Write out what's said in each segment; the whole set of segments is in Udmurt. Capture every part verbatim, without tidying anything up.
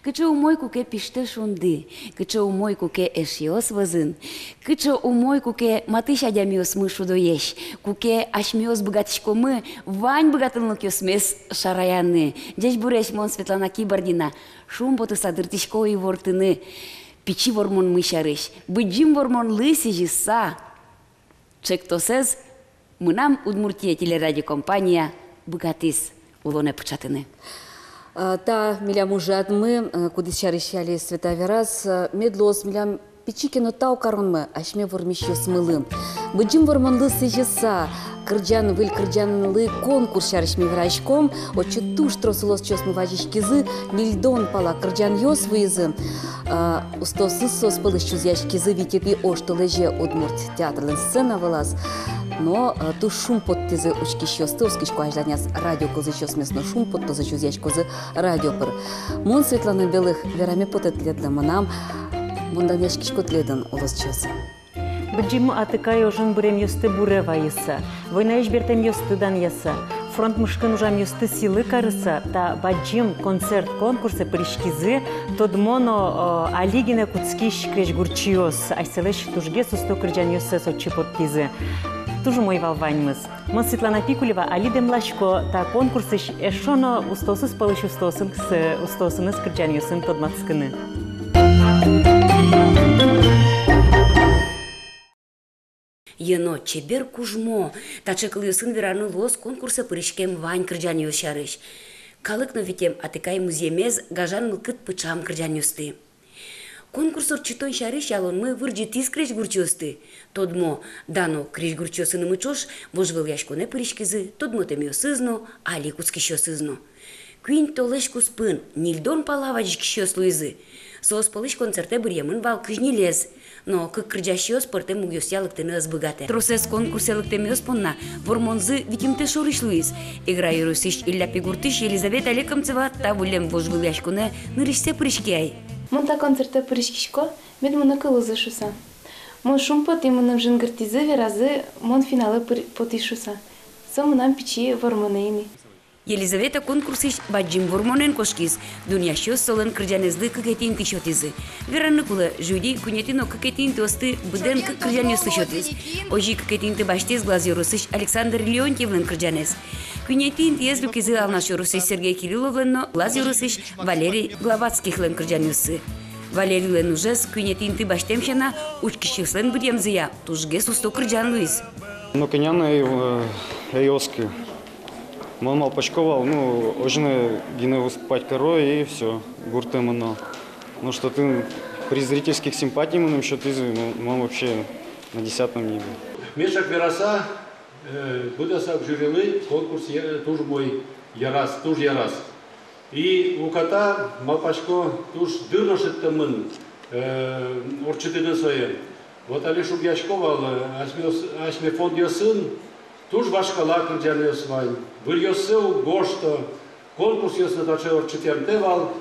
Кыӵе умой, куке пиштэ шунды, кыӵе умой, куке эшъёс вӧзын, кыӵе умой, куке матысь адямиосмы шудоесь, куке асьмеос быгатӥськомы вань быгатонлыкъёсмес шараяны. Ӟечбуресь, мон, Светлана Кибардина, шумпотыса дыртӥсько ивортыны Пичи Вормонмы сярысь. Быдӟым Вормонлы сӥзьыса, чектосэз «Мынам Удмуртие» телерадиокомпания быгатӥз улонэ пыӵатыны. А, та милям ужрадмы, э, кудӥз сярысь али Света вераз, э, мед луоз милям пичи ке но тау каронмы асьме вормисьёсмылы. Быдӟым Вормонлы сӥзьыса, кырӟан, выль кырӟанлы конкурс сярысь ми вераськом. Отчы туж трос улосчиосмы вазиськизы, ньыльдон пала кырӟанъёс вуизы. А, устоосыз соос пӧлысь чузъяськизы витетӥ оштолэзе Удмурт театрлэн сцена вылаз. Но, а, туж шумпоттӥзы учкисьёсты, оскисько, азьланяз радио кылзӥсьёсмес но шумпоттозы, чузъяськозы радио пыр. Мон, Светлана Белых, вераме потэ тӥледлы, мынам, мон данъяськисько тӥледын, улосчиосы. Быдӟым Атыкай ожын быремъёсты буре вайыса, войнаысь бертэмъёсты данъяса, фронт мышкын ужамъёсты сӥлы карыса, та бадӟым концерт-конкурсэ пыриськизы тодмо но, о, али гинэ кутскись крезьгурчиос, асьсэлэсь тужгес усто кырӟанъёссэс отчы поттӥзы. Туж умой вал ваньмыз. Мон, Светлана Пикулева, али дэмласько та конкурсысь эшшо но устоосыз пӧлысь устоосыныз, устоосыныз кырӟанъёсын тодматскыны. Йӧно, чебер кужмо, таӵе кылъёсын вераны луоз конкурсэ пыриськем вань кырӟанъёс сярысь. Калык но витем Атыкай музъемез, гажан мылкыд пыӵам кырӟанъёсты. Конкурс ортчытон сярысь ялонмы вырӟытӥз крезьгурчиосты. Тодмо, дано крезьгурчиосынымы ӵош вожвылъяськонэ пыриськизы тодмотэмъёсыз но, али кутскисьёсыз но. Куинь толэзь куспын ньыльдон пала вазиськисьёс луизы. Соос пӧлысь концертэ быръемын вал кызь ньылез. Но кык кырӟасьёс пӧртэм мугъёсъя лыктыны ӧз быгатэ. Тросэз конкурсэ лыктэмъёс понна Вормонзы витьымтэ шорысь луиз. Игра ёросысь Илляпи гуртысь Елизавета Лекомцева та выллем вожвылъяськонэ нырысьсэ пыриське ай. Мон та концертэ пыриськисько, мед монэ кылозы шуса. Мон шумпотӥ, мыным жингыртӥзы, веразы, мон финалэ пыр-, потӥ шуса. Со мынам Пичи Вормонэ ини. Елизавета конкурсысь Бадӟым Вормонэн кошкиз. Дунъясьёс солэн кырӟанэзлы кыкетӥ инты сётӥзы. Вераны кулэ, жюри куинетӥ но кыкетӥ интыосты быдэн кык кырӟанъёслы сётӥз. Озьы кыкетӥ инты басьтӥз Глаз ёросысь Александр Леонтьевлэн кырӟанэз. Куинетӥ интыез люкизы Алнаш ёросысь Сергей Кирилловлэн но Глаз ёросысь Валерий Главатскихлэн кырӟанъёссы. Валерийлэн ужез куинетӥ инты басьтэм сяна учкисьёслэн быръемзыя тужгес усто кырӟан луиз. Ну, кӧня но ӧй, э, ӧй оскы. Мон малпасько вал, ну, озьы но гинэ выступать каро, и всё, гуртэ мыно. Ну, что ты при зрительских симпатий мыным сётӥзы, ну, мон вообще на десятом небе. Меӵак вераса, э, быдэсак жюрилы конкурс е-, туж умой яраз, туж яраз. И уката, малпасько, туж дыр но шедьтэмын, э, ортчытыны сое. Вот али шугъясько вал, э, асьмеос-, асьме фондъёсын туж вашкала кырӟанъёс вань. Выльёссэ уг гожто, конкурсъёс но таӵе ортчытъямтэ вал.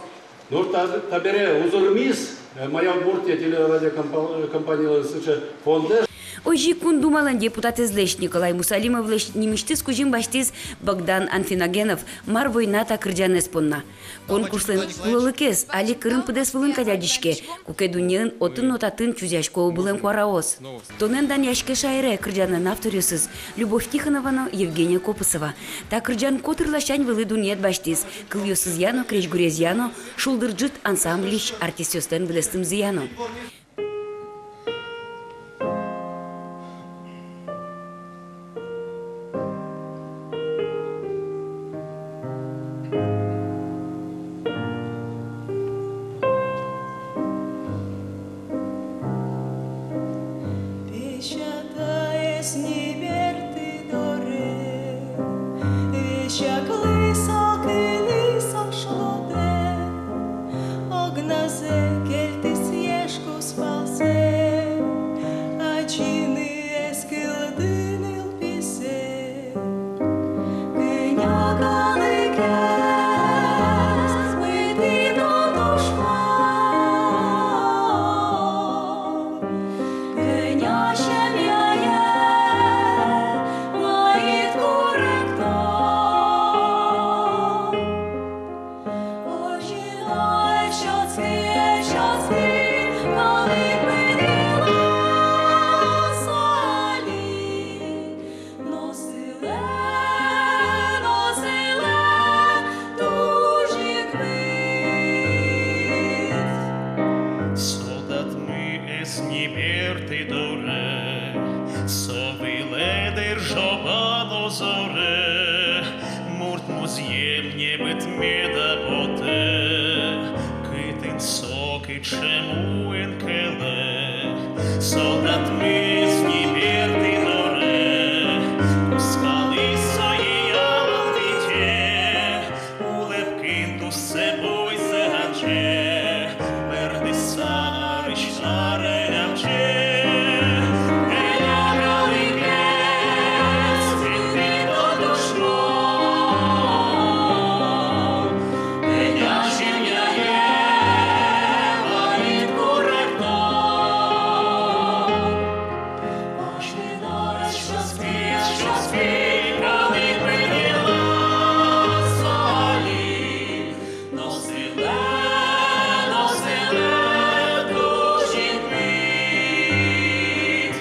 Нош та-, табере узырмиз, э, «Моя Удмуртия» телерадиокомпа-, компаниялэн сыӵе фондэ. Озьы Кун Думалэн депутатэзлэсь Николай Мусалимовлэсь нимысьтыз кузьым басьтӥз Богдан Анфиногенов «Мар война» та кырӟанэз понна. Конкурслэн кулэлыкез али кырын-пыдэс вылын кадь адӟиське, куке дуннеын отын но татын чузъясько ыбылэм куараос. «Тонэн данъяське, шаере» кырӟанлэн авторъёсыз Любовь Тихонова но Евгения Копысова. Та кырӟан котыр ласянь вылӥ дунъет басьтӥз, кылъёсызъя но, крезьгурезъя но, «Шулдыр ӝыт» ансамбльысь артистъёслэн быдэстымзыя но. Песятаез ни берты доре, весяклы со кылӥз ошлоде, огназэ кельтӥз ешкус Мед меда потэ, кытын со, кыӵе муын кылэ, солдатмес ни бертӥ доры, кускалэ сое ялан вите, улэп кин туссэ, бойсэ адӟе, бертыса арысь каре лябӟе. Кӧня калыкез витӥд, о тушмон, кӧня семьяе ваид куректон. Озьы но эшшо сӥзь, эшшо сӥзь калык пыдъелаз али. Но сылэ, но сылэ туж ик мед.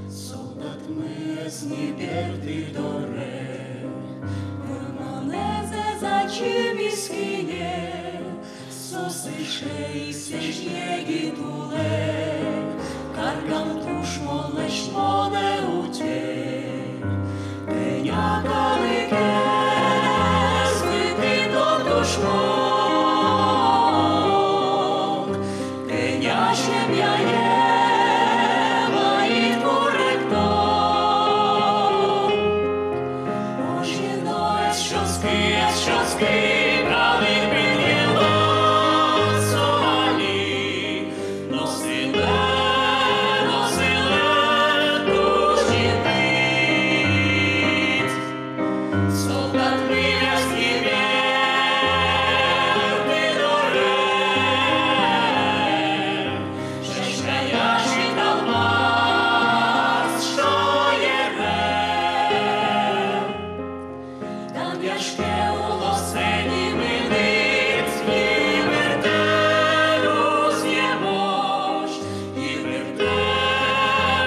Солдатмес ни бертӥ доры, вормонэз ачим искине, со сыӵе ик сэзь егит улэ, карган тушмонлэсь монэ утё. Кӧня калыкез витӥд, о тушмон, кӧня семьяе ваид куректон. Озьы но эшшо сӥзь, эшшо сӥзь калык пыдъелаз али. Но сылэ, но сылэ туж ик мед. Солдатмес ни бертӥ доры, сяськаяз италмаз шаере. Данъяське улосэ ни мыныт, йыбыртэ музъемозь, йыбыртэ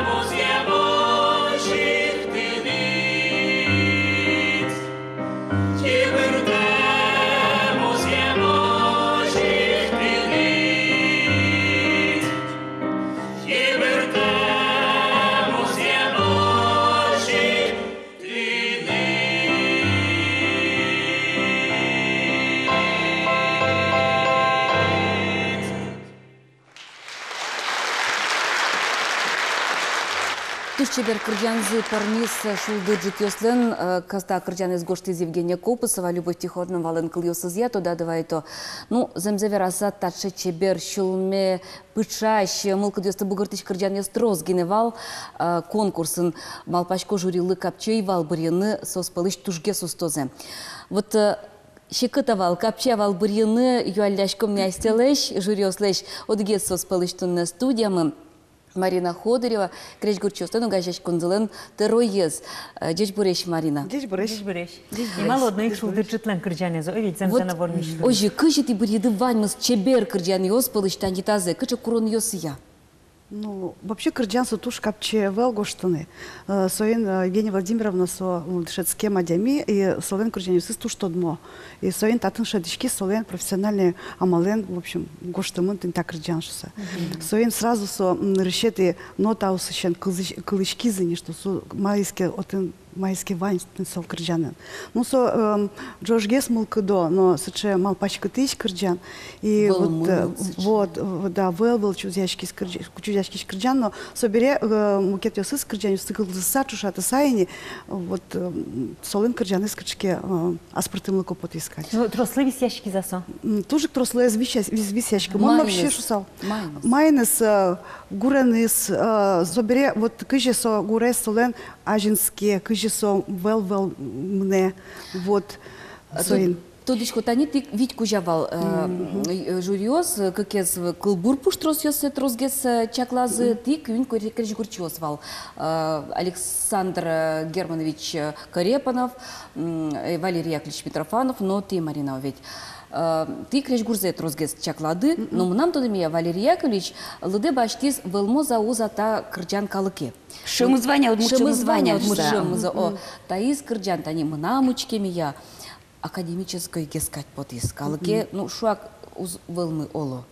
музъемозь ик тыныд. Йыбыртэ музъемозь ик тыныд. Йыбыртэ музъемозь ик тыныд. Туж чебер кырӟанзы пӧрмиз шулдыр ӝытъёслэн. Э, кӧс та кырӟанэз гожтӥз Евгения Копысова, Любовь Тихоновалэн кылъёсызъя тодады вайто. Ну, зэмзэ вераса, таӵе чебер, сюлме пыӵась, мылкыдъёсты бугыртӥсь кырӟанъёс трос гинэ вал, э, конкурсын. Малпасько, жюрилы капчи ӧй вал бырйыны соос пӧлысь тужгес устозэ. Вот, э, секыт-а вал, капчи-а вал бырйыны, юалляськом ми асьтэлэсь, жюриослэсь. Одӥгез соос пӧлысь туннэ студиямы Марина Ходырева, крезьгурчиослэн огазеяськонзылэн тӧроез. Э, ӟечбуресь, Марина. Ӟечбуресь. Ӟечбуресь. Нимало одно ик шулдыр ӝытлэн кырӟанэз, ой, ведь зэмзэ но вормись. Озьы, кызьы тӥ бырйиды ваньмыз чебер кырӟанъёс пӧлысь тани тазэ, кыӵе куронъёсъя? Ну, вообще, кырӟан со туж капчи ӧвӧл гожтыны. Э, соин, э, Евгения Владимировна со, м, дышетскем адями, и солэн кырӟанъёсыз туж тодмо. И соин татын шӧдӥськиз солэн профессиональной амалэн, в общем, гожтэмын тӥни та кырӟан шуыса. Мгм. Соин сразу со, м, нырысетӥ нотаосысен кылзы-, кылӥськиз ини, что со маиз ке отын, маиз ке вань тӥни со кырӟанын. Ну, со, эм, ӝожгес мылкыдо, но сыӵе малпаськытӥсь кырӟан. И вот, э, вӧлмын сыӵе. Вот, в-, да, вӧл-вӧл чузъяськись кырӟ-, чузъяськись кырӟан, но собере, э, мукетъёсыз кырӟанъёсты кылзыса, ӵошатыса ини, вот, э, солэн кырӟанэз кыӵе ке, э, аспӧртэмлыко потӥз кадь. Ну, трослы висъяськиз-а со? М, туж ик трослы ӧз висъясь-, вис-, висъяськы. Мон вообще шуысал. Маиныз? Маиныз, э, гуреныз, э, собере вот кызьы со гурез солэн азинске, кызьы со вӧл-вӧл мынэ, вот, а соин. Тод-, тодӥсько, тани тӥ вить кузя вал, э, мгм, э, жюриос, э, кыкез кылбур пуштросъёссэ тросгес, э, чаклазы, мгм, тӥ куинь куре-, крезьгурчиос вал, э, Александр, э, Германович, э, Корепанов, м, э, Валерий Яковлевич Митрофанов, но тӥ, Марина, ведь. Э, тӥ крезьгурзэ тросгес чаклады, мгм, но мынам тодэмея, Валерий Яковлевич лыдэ басьтӥз «Вӧлмоз-а, уз-а та кырӟан калыке». Шӧмыз вань-а, удмурт шӧмыз вань-а, удмурт шӧмыз, о. Мгм. Таиз кырӟан тани мынам учкемея. академическойгес кадь потӥз. Калыке, ну, шуак уз вӧлмы, оло.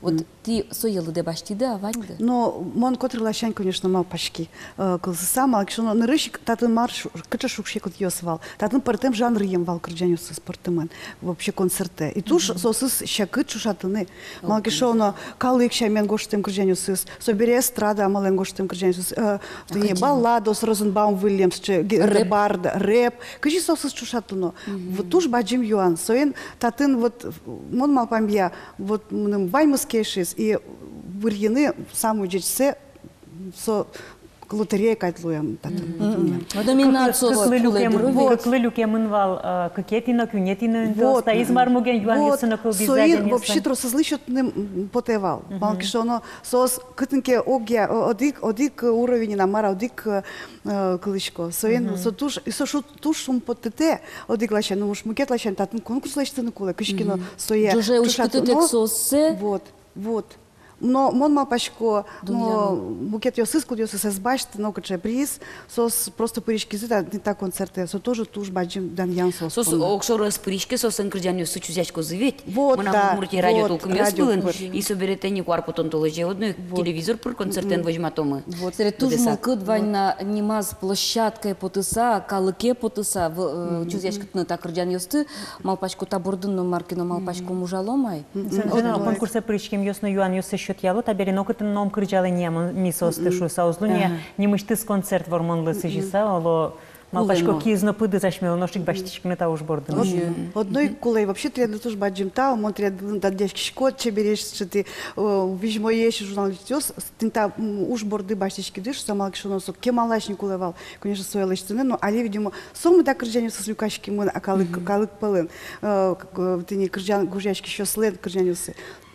Вот тӥ сое лыдэ басьтӥды-а, ваньды? Но мон котыр ласянь, конечно, малпаськи, э, кылзыса, малы ке шуоно, нырысь ик татын мар шу-, кыӵе шуг-секытъёс вал. Татын пӧртэм жанръем вал кырӟанъёсыз пӧртэмын вообще концертэ. И туж соосыз секыт ӵошатыны. Малы ке шуоно, калык сямен гожтэм кырӟанъёсыз, собере эстрада амалэн гожтэм кырӟанъёсыз, э, тӥни балладаос, Розенбаум выллем, сыӵе ге-, рэп, бард, рэп. Кызьы соосыз ӵошатыны? Вот туж бадӟым юан. Соин татын вот, мон малпамъя, вот мыным ваньмыз кельшиз, и бырйыны самой ӟечсэ, со лотерея кадь луэм татын. Мгм. Вот именно. Кык-, соос кыклы кулэ люкем-, дыр. Вот. Кыклы люкемын вал, э, кыкетӥ но, куинетӥ но интыос, вот, таиз мар муген юанъёсын но кылдӥз-а, соин вообще тросэзлы сётыны, м, потэ вал. Мгм. Малы ке шуоно, соос кытын ке огъя, о-, одӥг, одӥг уровеньын, а мар-а, одӥг, э, кылӥсько. Соин со туж, и со шу-, туж шумпоттытэ одӥг ласянь, но уж мукет ласянь татын конкурс лэсьтыны кулэ, кызьы ке но сое ӵошатыны. Ӝоже уськытытэк сооссэ. Вот, вот. Но мон малпасько, но мукетъёсыз, кудъёсыз ӧз басьты нокыӵе приз, соос просто пыриськизы та, та концертэ, со тоже туж бадӟым данъян соос понна. Соос огшоры ӧз пыриське, соослэн кырӟанъёссы чузъяськозы ведь. Вот, мынам да, Удмуртия радио, вот, тулкымъёс радио вылын, и собере тӥни куар потон толэзе одно ик телевизор пыр концертэн возьматомы. Вот. Собере туж мылкыд вань на нимаз площадкае потыса, калыке потыса, в-, э, чузъяськытыны та кырӟанъёсты. Малпасько, та бордын но мар ке но, малпасько, ужалом ай. Зэмзэ но, конкурсэ пыриськемъёс но юанъёссэс сётъяло, табере нокытын но ум кырӟалэ ни-а, мон, ми соосты шуыса, уз луы ни-а нимысьтыз концерт Вормонлы сӥзьыса, оло, малпасько, киыз но пыдыз асьмелы нош ик басьтӥськыны та уж бордын. Одно ик кулэ, вообще тӥледлы туж бадӟым тау, мон тӥледлы данъяськисько, чебересь сыӵе, э, визьмоесь журналистъёс, тӥни та, м, уж борды басьтӥськиды шуыса, малы ке шуоно, со кемалась ни кулэ вал, конечно, сое лэсьтыны, но али, видимо, сомында кырӟанъёсыз люкаськемын, а калык, калык пӧлын, э, к-, к-, тӥни кырӟан, гожъяськисьёслэн кырӟанъёссы.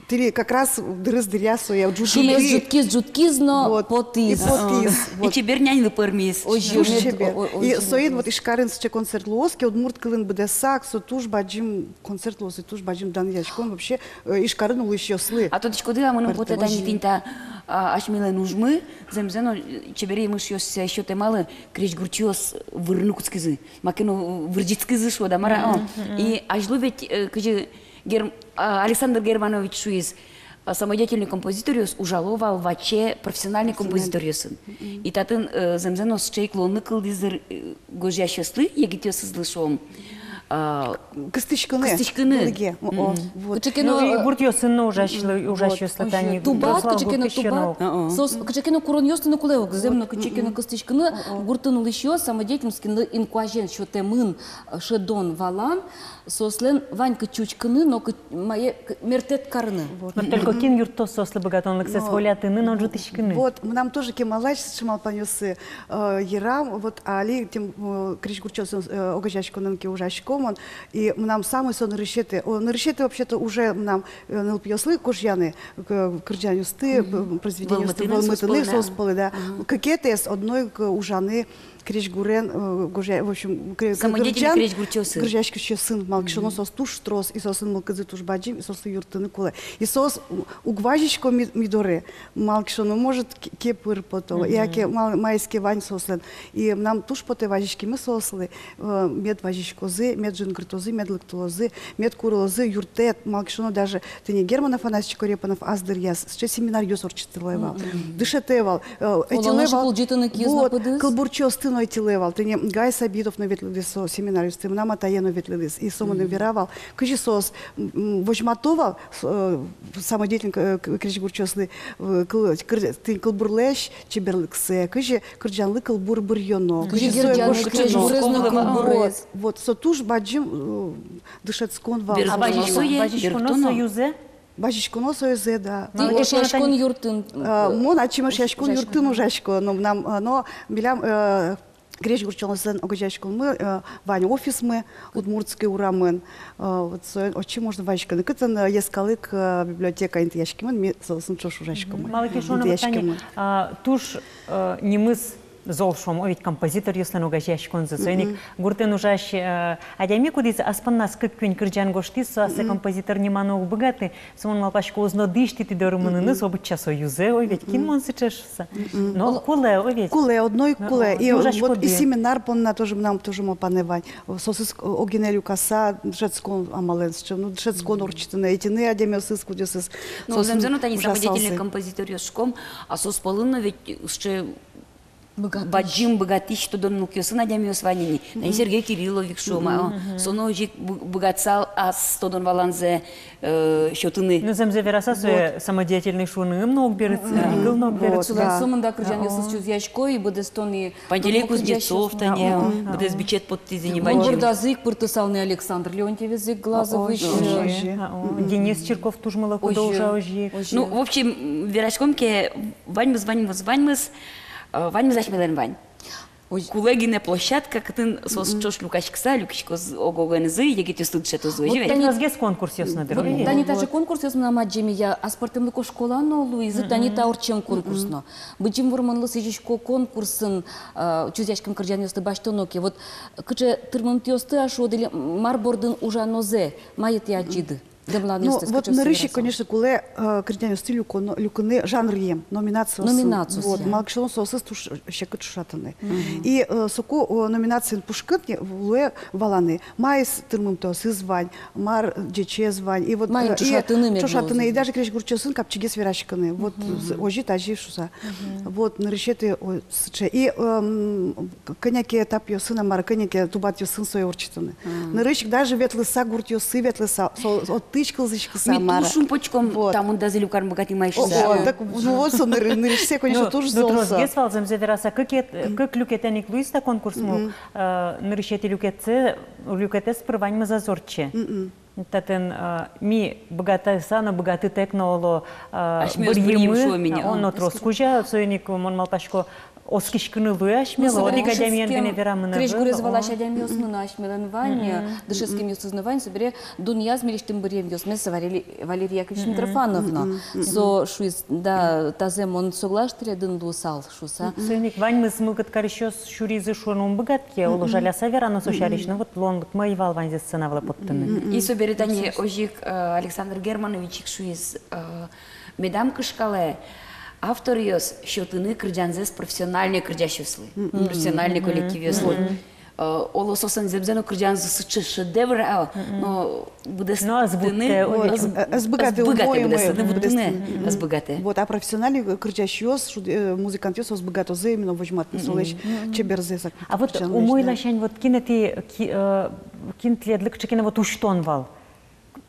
Тӥни как раз дырыз дыръя сое ӝутӥды. Шумез ӝутӥз, ӝутӥз но потӥз. И потӥз. Вот. И чебер няньлы пӧрмиз. Ой, туж чебер. И соин вот Ижкарын сыӵе концерт луоз ке, удмурт кылын быдэсак, со туж бадӟым концерт луоз, и туж бадӟым данъяськон вообще, э, Ижкарын улӥсьёслы. А тодӥськоды-а, мыным потэ, тани тӥни та, а, асьмелэн ужмы, зэмзэ но, э, чебер емышъёссэ сётэмалы, крезьгурчиос вырыны кутскизы. Маке но вырӟиськизы шуод-а, мар-а. О. И азьло ведь, э, кызьы Гер-, а, Александр Германович шуиз, а, самодеятельный композиторъёс ужало вал ваче профессиональный композиторъёсын. И татын, э, зэмзэ но сыӵе ик луонлык кылдӥз дыр, э, гожъясьёслы, егитъёсызлы, шуом, а, кыстӥськыны. Кыстӥськыны. О, вот. Кыӵе ке но, ну, и, э, гуртъёсын но ужасьлы, вот, ужасьёслы, тани тубат, кыӵе ке но тубат. Соос кыӵе ке но куронъёсты но кулэ ук, зэм но, кыӵе ке но кыстӥськыны, гуртын улӥсьёс самодеятельность кинлы инкуазен сётэмын, э, шӧдон-валан, соослэн вань кытчы учкыны но кыт-, мае к-, мерттэт карыны. Вот. Но только кин юрттоз соослы быгатонлыксэс волятыны но ӝутӥськыны? Вот, мынам тоже кемалась сыӵе малпанъёсы, э, йырам, вот али тӥни, э, крезьгурчиосын, э, огазеяськонын ке ужасько мон, и мынам самой со нырысетӥ, о, нырысетӥ вообще-то уже мынам, э, нылпиослы гожъяны, к-, кырӟанъёсты, п-, произведениосты вӧлмытыны соос пӧлы, да. Кыкетӥез одно ик ужаны крезьгурен, э, гожъя-, в общем, кре-, самодеятельный крезьгурчиосын. Гожъяськисьёсын, малы ке шуоно, соос туж трос, и соослэн мылкыдзы туж бадӟым, и соослы юрттыны кулэ. И соос, м, уг вазисько ми, ми доры, малы ке шуоно, может, ке-, кепыр пото, яке ма-, маиз ке вань соослэн. И мынам туж потэ вазиськеммы соослы, э, мед вазиськозы, мед жингыртозы, мед лыктылозы, мед курылозы юрттэт, малы ке шуоно, даже тӥни Герман Афанасьевич Корепанов ас дыръяз сыӵе семинаръёс ортчытылэ вал. Дышетэ вал, э, ӧтилэ вал. Кылбурчиосты но ӧтилэ вал. Тӥни Гай Сабитов но ветлылӥз со семинаръёсты, мынам атае но ветлылӥз. И со мыным вера вал, кызьы соос, м, возьмато вал, с-, э, самодеятельный, э, к-, крезьгурчиослы, э, кыл-, кыр-, тӥни кылбурлэсь чеберлыксэ, кызьы кырӟанлы кылбур быръёно, кызьы сое гожтоно. Кырӟанлы кылбурез но кылбурез. Вот, со туж бадӟым, э, дышетскон вал. А вазиськоно, вазиськоно союзэ? Вазиськоно союзэ, да. Тӥ Эшъяськон юртын. Э, мон ачим Эшъяськон юртын ужасько, но мынам, э, но милям, э, крезьгурчиослэн огазеяськонмы, э, вань офисмы Удмуртской урамын, э, вот со, отчы можно вазиськыны. Кытын, э, йӧскалык, э, библиотека интыяськемын, ми соосын ӵош ужаськомы. Малы ке шуоно, вот тани, интыяськемын. А, туж, э, нимыз Зол, шуом, о, ведь композиторъёслэн огазеяськонзы. Соин ик гуртын ужась, э, адями, кудӥз ас понназ кык-куинь кырӟан гожтӥз, со ассэ композитор ниманы уг быгаты. Со, мон малпасько, уз но дӥсьты тӥ доры мыныны, со быдӟа со юзэ, ой, ведь кин мон сыӵе шуса. Но кулэ, ой, ведь. Кулэ, одно ик кулэ. И ужаськоды. Вот и семинар понна тоже мынам тоже малпанэ вань. Соосыз, э, огинэ люкаса, дышетскон амалэн сыӵе, ну, дышетскон ортчытыны, ӧтьыны адямиосыз, кудъёсыз. Ну, соосыз зэмзэ но, тани ужасалзы. Самодеятельный композиторъёс шуиськом, а соос пӧлын но ведь сыӵе бадӟым быгатӥсь тодон мылкыдъёсын адямиос вань ини. Тани Сергей Кириллов ик шуом, а, со но озьы ик бы-, быгатысал ас тодон-валанзэ, э, сётыны. Ну, зэмзэ вераса, сое самодеятельный шуыны но уг берытскы, ик но уг берытскы. Сомында кырӟанъёсыз чузъясько, и быдэстон и Пантелей Кузнецов, тани, быдэс бичет поттӥз ини. Бордазы ик пыртысал ни Александр Леонтьевез ик, Глазовысь. Озьы. Денис Чирков туж мылокыдо ужа озьы ик. Ну, в общем, вераськом ке, ваньмыз, ваньмыз, ваньмыз, э, ваньмыз асьмелэн вань. Кулэ гинэ площадка, кытын соос ӵош люкаськыса, люкиськозы ог-огенызы, егитъёсты дышетозы, озьы ведь? Тани тросгес конкурсъёс но дыр. Тани таӵе конкурсъёс мынам адӟемъя, аспӧртэмлыко школа но луиз, тани та ортчем конкурс но. Быдӟым Вормонлы сӥзисько конкурсын, э, чузъяськем кырӟанъёсты басьтоно ке. Вот кыӵе тырмымтэосты-а шуод, или мар бордын ужанозэ, мае тӥ адӟиды? Ну, вот нырысь ик, конечно, кулэ, э, кырӟанъёсты люконо, люкыны жанръем, номинациосын. Номинациосын. Вот, малы ке шуоно, соосыз туж секыт ӵошатыны. И, э, соку, э, номинациын пушкын луэ валаны, маиз тырмымтэосыз вань, мар ӟечез вань. И вот, маин, э, и ӵошатыны мед луоз. Ӵошатыны, и даже крезьгурчиосын капчигес вераськыны. Вот, з-, озьы, тазьы шуса. Вот, нырысетӥ, ой, сыӵе. И, эм, к-, кӧня ке этапъёсын, а мар, кӧня ке тубатъёсын сое ортчытыны. Нырысь ик даже ветлыса, гуртъёсы ветлыса, со, со, отысь кылзӥськыса, мар. Ми туж шумпотӥськом, вот, та мындазы люканы быгатӥм ай шуса. О, так, ну вот, со ныры-, нырысьсэ, конечно, туж зол со. Ну, тросгес вал, зэмзэ вераса, кык ет-, кык люкетэн ик луиз та конкурсмы, э, нырысетӥ люкетсэ, люкетэз пыр ваньмыз ӧз ортче. Татын, э, ми быгатыса но, быгатытэк но, оло, э, асьмеос бырйимы, бырйим, шуом ини, о, но трос кузя, соин ик мон малпасько, оскиськыны луэ асьмелы, одӥг адямиен гинэ верамын ӧвӧл. Крезьгурез валась адямиосмы но асьмелэн вань, дышетскемъёсыз но вань, собере дунъяз милесьтым бырйемъёсмес Валерий, Валерий Яковлевич Митрофанов но. Со шуиз, да, тазэ мон соглаш тӥледын луысал шуса. Соин ик ваньмыз мылкыд карисьёс сюризы шуыны ум быгатӥське, оло, жаляса верано со сярысь, но вот луонлыкмы ӧй вал ваньзэ сцена вылэ поттыны. И собере тани озьы ик, э, Александр Германович ик шуиз, э, медам кышкалэ авторъёс сётыны кырӟанзэс профессиональной кырӟасьёслы, профессиональной коллективъёслы. Э, оло, соослэн зэмзэ но кырӟанзы сыӵе шедевр, а, но быдэстыны ӧз быгатэ, ӧз быгатэ, умой, умой быдэстыны, ӧз быгатэ. Вот, а профессиональной кырӟасьёс, шуд-, э, музыкантъёс, соос быгатозы именно возьматыны солэсь чеберзэс. А вот умой ласянь, вот кин тӥ, ки-, э, кин тӥледлы кыӵе ке но вот усьтон вал?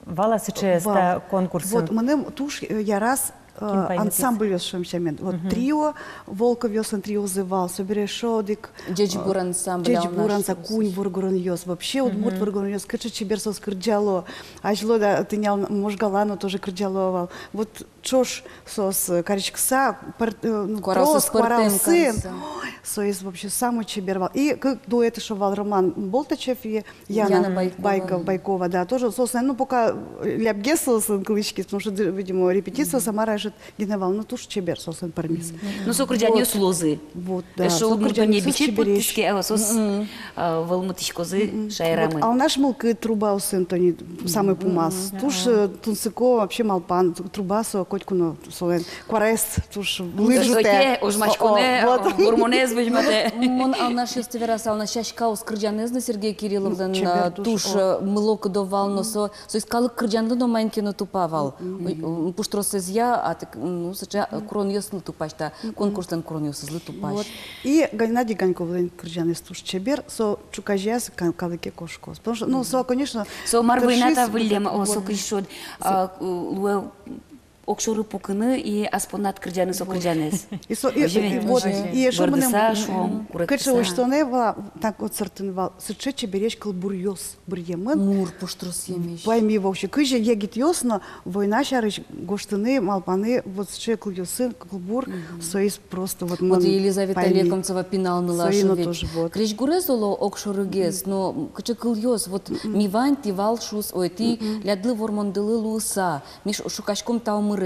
Вал-а сыӵеез та конкурсын? Вот, мыным туж, э, яраз, э, ансамбльёс, шуом сямен. Вот трио, Волковъёслэн триозы вал, собере эшшо одӥг, э, «Ӟечбур» ансамбль, «Ӟечбур» ансамбль, куинь воргоронъёс. Вообще, удмурт воргоронъёс кыӵе чебер соос кырӟало. Азьло да тӥни Можгала но тоже кырӟало вал. Вот ӵош соос, э, кариськыса, пӧрт-, э, ну, куараосын, трос куараосын. Ой, соос вообще самой чебер вал. И кык дуэт эшшо вал, Роман Болтачев и Яна Байкова. Байкова, да, тоже соослэн, ну, пока, э, лябгес соослэн кылӥськиз, потому что, д-, видимо, репетиция, Самара эшшо гинэ вал, ну, туж чебер соослэн пӧрмиз. Ну, со кырӟанъёс луозы. Вот, да, эшшо со удмурт кырӟанъёс бичет поттӥське, а соос, а, вӧлмытӥськозы шаерамы. Вот, «Алнаш мылкыд» трубаосын, тӥни, самой пумаз. Туж, э, тунсыко вообще малпан, труба со котьку но солэн куараез туж лыжытэ. Ожмаськонэ, о, вот, гурмонэз возьматэ. Мон «Алнашъёсты» верасал на, «Сяськаос» кырӟанэз но Сергей Кирилловлэн, ну, чебер, э, туж, туж, о, э, мылокыдо вал но, со, соиз калык кырӟанлы но маин ке но тупа вал. Ой, м, пуштросэзъя, а так, м, ну, сыӵе, э, куронъёслы тупась та, конкурслэн куронъёсызлы тупась. Вот. И Геннадий Ганьковлэн кырӟанэз туж чебер, со ӵуказеяз ка-, калыке кошкоз. Потому что, ну, со, конечно, со мар война та выллем, о, со кышод, а, луэ огшоры пукыны и ас поннад кырӟаны со кырӟанэз. И со, и, озьы ведь? И вот, и эшшо мыным бӧрдыса, шуом, куректыса. Кыӵе усьтонэ вал, так вот сэртын вал, сыӵе чебересь кылбуръёс быръемын. Мур пуштросъемесь. Паймы вообще, кызьы егитъёс но война сярысь гожтыны, малпаны, вот сыӵе кылъёсын, кылбур, соиз просто вот мон паймы. Вот Елизавета Лекомцева пинал нылаш ведь. Соин но тоже вот. Крезьгурез, оло, огшорыгес, но кыӵе кылъёс, вот ми вань, тӥ вал шуса, ой, тӥ лядлы Вормондылы луыса, ми шу-, шукаськом та омыр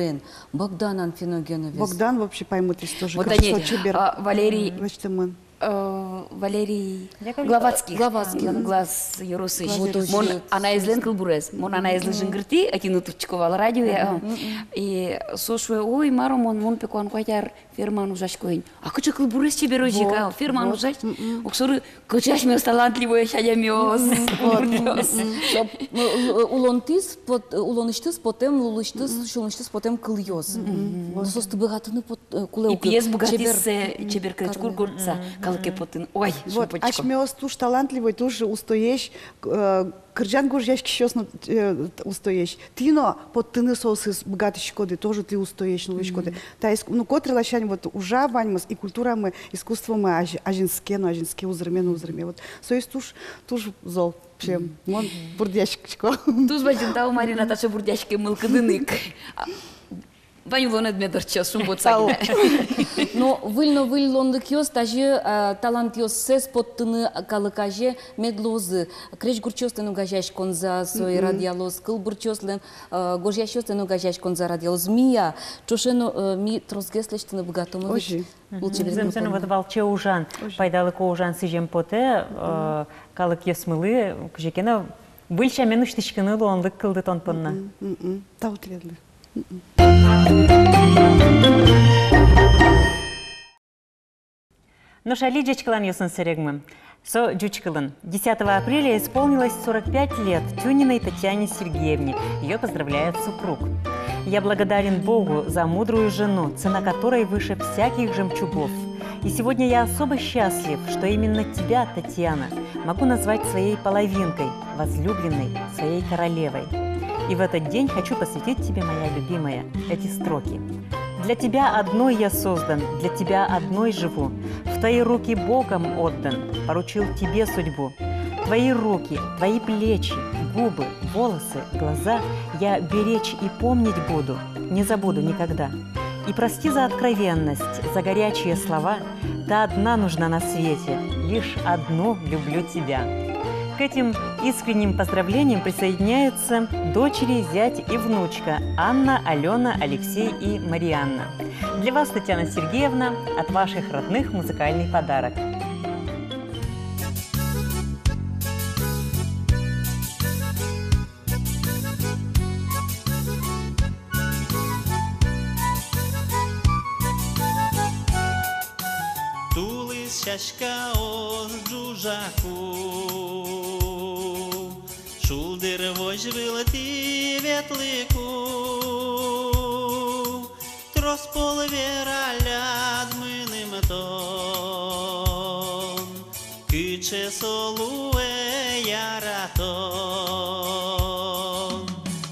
Богдан Анфиногеновез. Богдан вообще паймытӥз тоже. Вот кыӵе со чебер, а, Валерий, м, лэсьтэмын. Э, Валерий Яковлев. Главатских. Главатских. Мгм. Глаз ёросысь. Глаз ёросысь. Мон анаезлэн кылбурез. Мон анаезлы, мгм, жингыртӥ, ӧтиын утчко вал радиое. Мгм, а. Мгм. И со шуэ: «Ой, мар-о, мон, мон пе куамын куать ар фермаын ужасько ини». А кыӵе кылбурез чебер озьы ик, а, фермаын ужась. Вот. Мгм. Огшоры кыӵе асьмеос талантливоесь адямиос. Мгм. Вот. Кылбуръёс. Мгм. Со, э, улонтӥз пот-, улонысьтыз потэм, лулысьтыз, мгм, сюлмысьтыз потэм кылъёс. Мгм. Вот. Соосты быгатыны пот-, э, кулэ ук. И пиез быгатӥз, чебер, э, чебер крезьгур гуртса, мгм, калыке поттыны. Ой, вот шумпотӥсько. Асьмеос туж талантливой, туж устоесь, э, кырӟан гожъяськисьёс но, э, устоесь. Тӥ но поттыны соосыз быгатӥськоды, тоже тӥ устоесь но луиськоды. Мгм. Та иск-, ну, котыр ласянь вот ужа ваньмыз, и культурамы, искусствомы азь-, азинске но азинске, узырме но узырме. Вот соиз туж, туж зол, чем. Мгм. Мон бурдъяськисько. Туж бадӟым тау, Марина, таӵе бурдъяськем мылкыдын ик. А, вань улонэд мед ортчоз, шумпотса гинэ. Тау. Но выль но выль луонлыкъёс, тазьы, а, талантъёссэс поттыны калык азе мед луозы. Крезьгурчиослэн огазеяськонзы сое, мгм, радъялоз, кылбурчиослэн, а, гожъясьёслэн огазеяськонзы радъялоз. Мия, ӵошен но, э, ми тросгес лэсьтыны быгатомы ведь. Озьы. Мгм. Лулчеберет. Зэмзэ но, вот валче ужан, озьы, пайдалыко ужан сӥзем потэ, э, мгм, калыкъёсмылы, кызьы ке но выль сямен усьтӥськыны луонлык кылдытон понна. Мгм, мгм. Тау тӥледлы. Нош али ӟечкыланъёсын сэрегмы. Со ӟуч кылын. Десятого апреля исполнилось сорок пять лет Тюниной Татьяне Сергеевне. Её поздравляет супруг. Я благодарен Богу за мудрую жену, цена которой выше всяких жемчугов. И сегодня я особо счастлив, что именно тебя, Татьяна, могу назвать своей половинкой, возлюбленной, своей королевой. И в этот день хочу посвятить тебе, моя любимая, эти строки. Для тебя одной я создан, для тебя одной живу. В твои руки Богом отдан, поручил тебе судьбу. Твои руки, твои плечи, губы, волосы, глаза я беречь и помнить буду, не забуду никогда. И прости за откровенность, за горячие слова, ты одна нужна на свете, лишь одну люблю тебя. К этим искренним поздравлениям присоединяются дочери, зять и внучка Анна, Алёна, Алексей и Марианна. Для вас, Татьяна Сергеевна, от ваших родных музыкальный подарок. Тулыс сяськаос ӝужаку, шулдыр возь вылтӥ ветлыку, трос пол вералляд мыным тон, кыӵе со луэ яратон.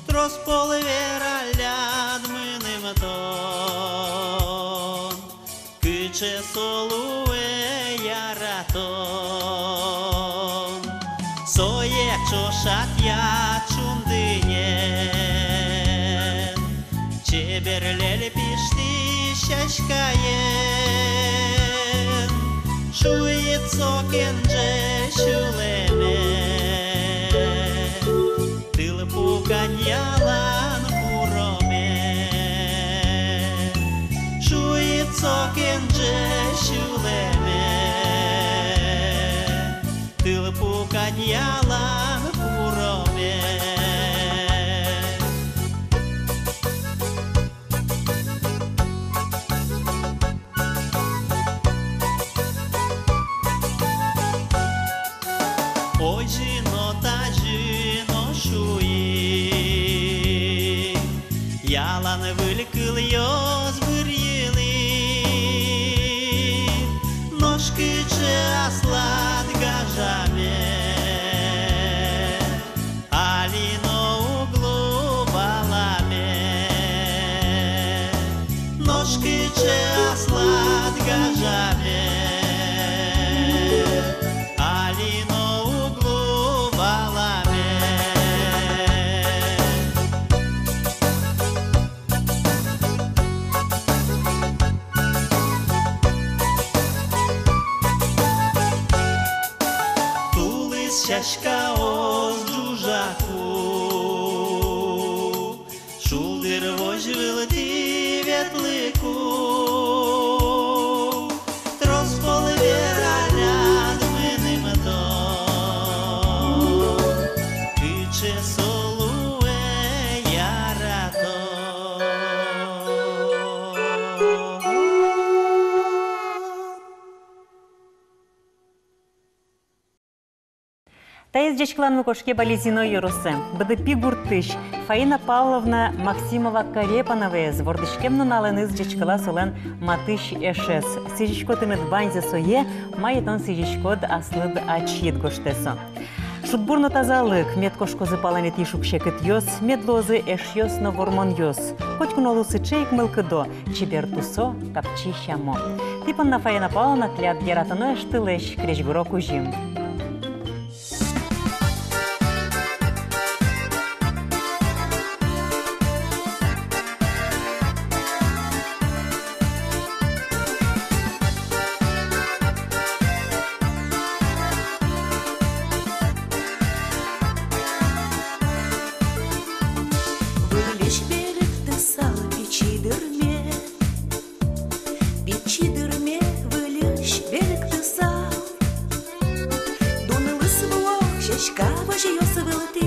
Трос пол вералляд мыным тон, кыӵе со луэ яратон. Сое ӵошатъя ӵундынен, чебер ляль пиштӥсь сяськаен, шуид со кенже сюлэме. Тылпу кадь ялан куроме, шуид со кенже сюлэме. Тылпу кадь ялан куроме. Озьы но, тазьы но шуи, ялан выль кылъёс бырйылӥ, нош кыӵе аслад гажаме. Али но уг лу валаме, нош кыӵе аслад гажаме. Али но уг лу валаме. Сыӵе со луэ яратон. Таиз ӟечкыланмы кошке Балезино ёросэ. Быдыпи гуртысь Фаина Павловна Максимова-Корепановаез вордӥськем нуналэныз ӟечкыла солэн матысь эшез. Сӥзисько тыныд ваньзэ сое, мае тон сӥзиськод аслыд ачид, гожтэ со. Шудбур но тазалык, мед кошкозы палэнэтӥ шуг-секытъёс, мед луозы эшъёс но вормонъёс. Котьку но луы сыӵе ик мылкыдо, чебер тусо, капчи сямо. Тӥ понна Фаина Павловна тӥляд яратоно эштылэсь крезьгуро кузьым. Выльысь берыктысал пичи дырме, пичи дырме выльысь берыктысал. Дунлы вуо сяська возьёс вылтӥ,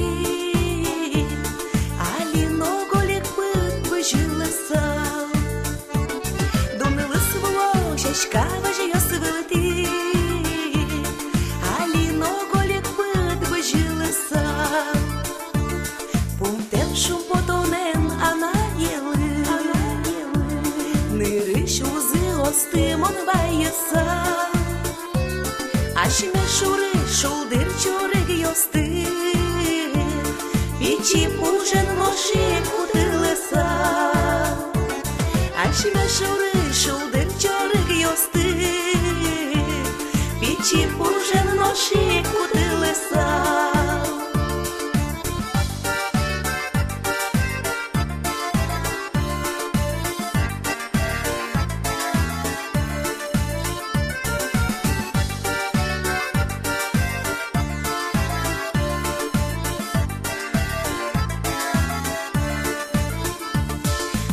али но гольык пыд бызьылысал. Дунлы вуо сяська возьёс вылтӥ, али но гольык пыд бызьылысал. Пумтэм шумпотонэн анаелы, нырысь узыосты мон вайысал. Асьме шурысь шулдыр чорыгъёсты пичи пужен нош ик кутылысал. Асьме шурысь шулдыр чорыгъёсты пичи пужен нош ик кутылысал.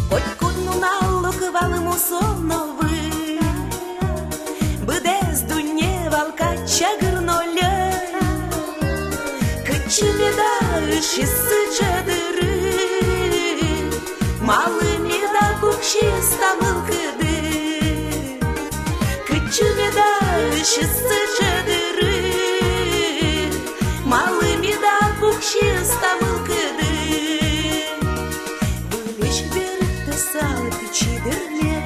Котькуд нунал лук вал мусо но выль, быдэс дунне вал кадь чагыр но льӧль. Кытчы меда ышиз сыӵе дыры, малы меда пуксиз та мылкыды? Кытчы меда ышиз сыӵе дыры, малы меда пуксиз та мылкыды? Выльысь берыктысал пичи дырме,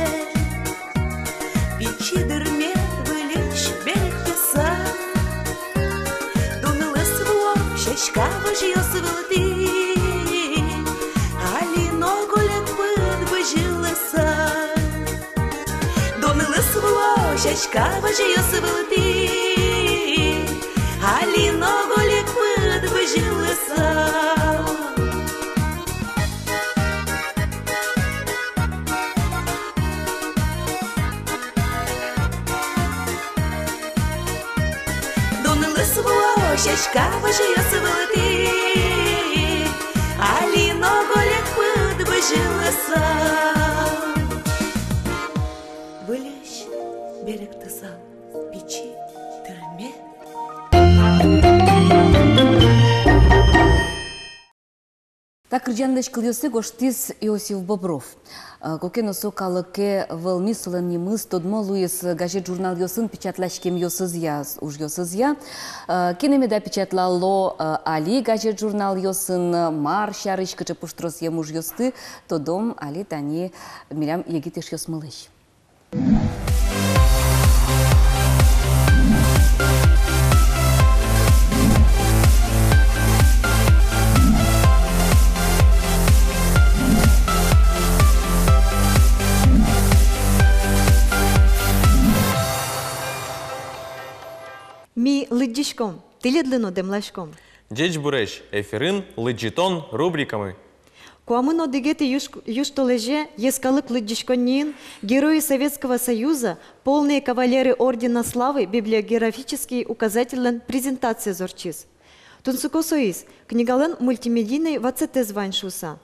пичи дырме выльысь берыктысал. Дунлы вуо сяська возьёс вылтӥ, али но гольык пыд бызьылысал. Дунлы вуо сяська возьёс вылтӥ, али но гольык пыд бызьылысал. Дунлы вуо сяська возьёс вылтӥ, али но гольык пыд бызьылысал. Выльысь берыктысал пичи дырме. Та кырӟанлэсь кылъёссэ гожтӥз Иосиф Бобров. Э, куке но со калыке вӧлмиз, солэн нимыз тодмо луиз газет-журналъёсын печатласькемъёсызъя, ужъёсызъя. Э, кинэ меда печатлало, э, али газет-журналъёсын, мар сярысь, кыӵе пуштросъем ужъёсты, тодом али тани милям егит эшъёсмылэсь. Ми лыдӟиськом, тӥледлы но дэмласьком. Ӟечбуресь! Эфирын «Лыдӟытон» рубрикамы. Куамын одӥгетӥ юж-, южтолэзе йӧскалык лыдӟиськонниын Герои Советского Союза, полные кавалеры ордена Славы библиографический указательлэн презентациез ортчиз. Тунсыко соиз, книгалэн мультимедийнэй ватсэтэз вань шуыса.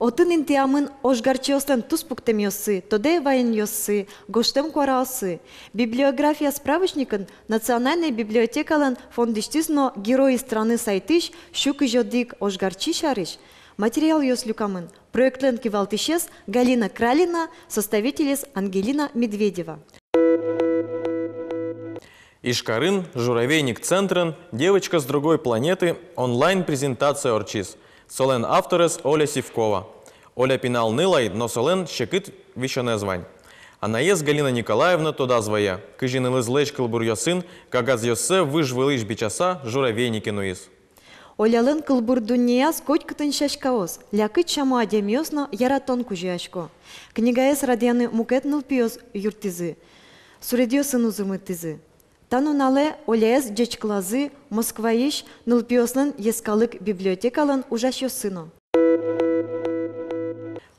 Отын интыямын ожгарчиослэн туспуктэмъёссы, тодэ ваёнъёссы, гожтэм куараоссы. Библиография справочникын Национальной библиотекалэн фондысьтыз но «Герои страны» сайтысь сю кызь одӥг ожгарчи сярысь материалъёс люкамын. Проектлэн кивалтӥсез Галина Кралина, составителез Ангелина Медведева. Ижкарын, «Журавейник» центрын «Девочка с другой планеты» онлайн-презентация ортчиз. Солэн авторез Оля Сивкова. Оля пинал ныл ай, но солэн секыт висёнэз вань. Анаез Галина Николаевна тодаз вае, кызьы нылызлэсь кылбуръёсын кагазъёссэ выж вылысь бичаса «Журавейнике» нуиз. Олялэн кылбур дуннеяз котькытын сяськаос, лякыт сямо адямиос но яратон кузёясько. Книгаез радъяны мукет нылпиос юрттӥзы, суредъёсын узырмытӥзы. Та нуналэ Оляез ӟечкылазы Москваысь нылпиослэн йӧскалык библиотекалэн ужасьёссы но.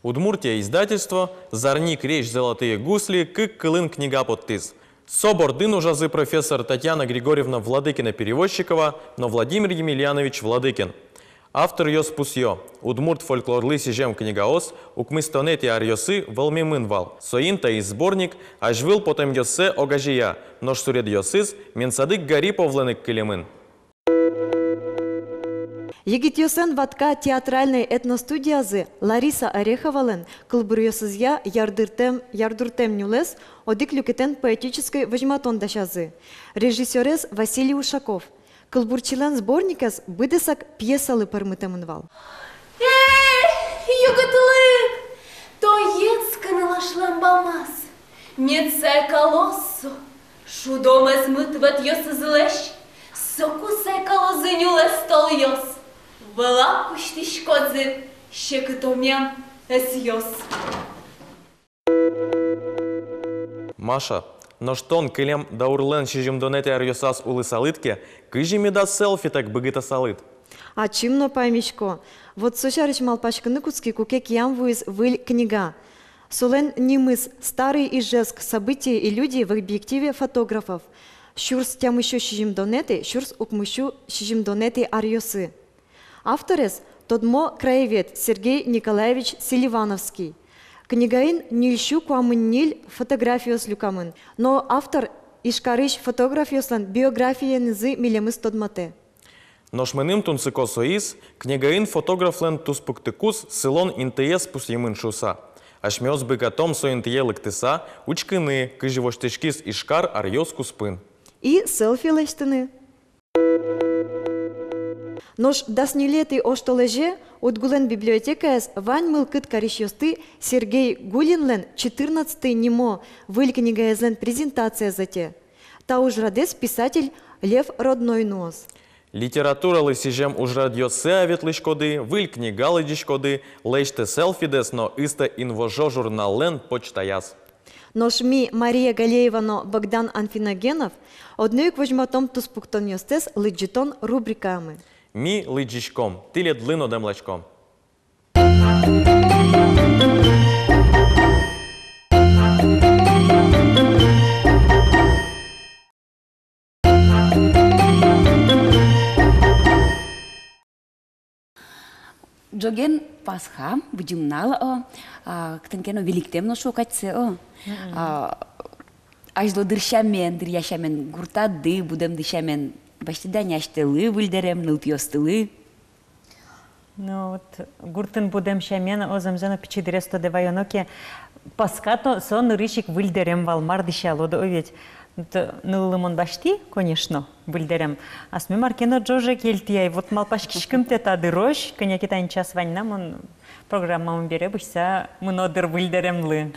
«Удмуртия» издательство «Зарни крезь, золотые гусли» кык кылын книга поттӥз. Со бордын ужазы профессор Татьяна Григорьевна Владыкина-Перевозчикова но Владимир Емельянович Владыкин. Авторъёс пусъё: удмурт фольклорлы сӥзем книгаос укмыстонэтӥ аръёсы вӧлмемын вал. Соин та сборник азьвыл потэмъёссэ огазея, нош суредъёсыз Менсадык Гариповлэн ик кылемын. Егитъёслэн «Ватка» театральной этностудиязы Лариса Ореховалэн кылбуръёсызъя «Ярдуртэм, ярдуртэм нюлэс» одӥг люкетэн поэтической возьматон дасязы. Режиссёрез Василий Ушаков. Кылбурчилэн сборникез быдэсак пьесалы пӧрмытэмын вал. Эх, югытлык! Тоез кынылашлам балмаз. Мед сайкалоз со шудо мӧзмыт вӧтъёсызлэсь, соку сайкалозы нюлэс толъёс, вӧлак усьтӥськозы секытомем ӧсъёс. Маша, нош тон кылем даурлэн сизьымдонэтӥ аръёсаз улысалыд ке, кызьы медаз селфитэк быгатысалыд? Ачим но паймисько. Вот со сярысь малпаськыны кутски, куке киям вуиз выль книга. Солэн нимыз «Старый Ижевск. События и люди в объективе фотографов». Сюрс тямыссю сизьымдонэтӥ, сюрс укмыссю сизьымдонэтӥ аръёсы. Авторез тодмо краевед Сергей Николаевич Селивановский. Книгаын ньыльсю куамын ньыль фотографиос люкамын, но автор Ижкарысь фотографъёслэн биографиенызы милемыз тодматэ. Нош мыным тунсыко соиз, книгаын фотографлэн туспуктыкуз сылон интыез пусъемын шуыса. Асьмеос быгатом со интые лыктыса учкыны, кызьы воштӥськиз Ижкар аръёс куспын. И селфи лэсьтыны. Нош дас ньылетӥ оштолэзе УдГУлэн библиотекаез вань мылкыд карисьёсты Сергей Гулинлэн «Четырнадцатый» нимо выль книгаезлэн презентациез ӧте. Та ужрадэз писатель Лев Родной нуоз. Литературалы сӥзем ужрадъёсы ветлӥськоды, выль книга лыдӟиськоды, лэсьтэ селфидэс но ыстэ «Инвожо» журналлэн почтаяз. Нош ми, Мария Галеева но Богдан Анфиногенов, одно ик возьматом туспуктонъёстэс лыдӟытон рубрикаямы. Ми лыдӟиськом, тӥледлы но дэмласьком. Ӝоген Пасха, Быдӟым нунал, о, а, кытын ке но виликтэм но шуо кадь сое, о. Мгм. А, азьло дыр сямен, дыръя сямен, гуртады будэмды сямен басьтӥды-а асьтэлы выль дэрем, нылпиостылы? Ну вот, гуртын будэм сямен, о, зэмзэ но, пичи дырез тодэ ваёно ке, Пасха то, со нырысь ик выль дэрем вал, мар дӥсялод, о ведь. Т-, нылылы мон басьтӥ, конечно, выль дэрем. Асме мар ке но ӝоже кельтӥ ай, вот малпаськиськымтэ та дырозь, кӧня ке тани час вань на, мон программамы бере бызьыса мыно дыр выль дэремлы.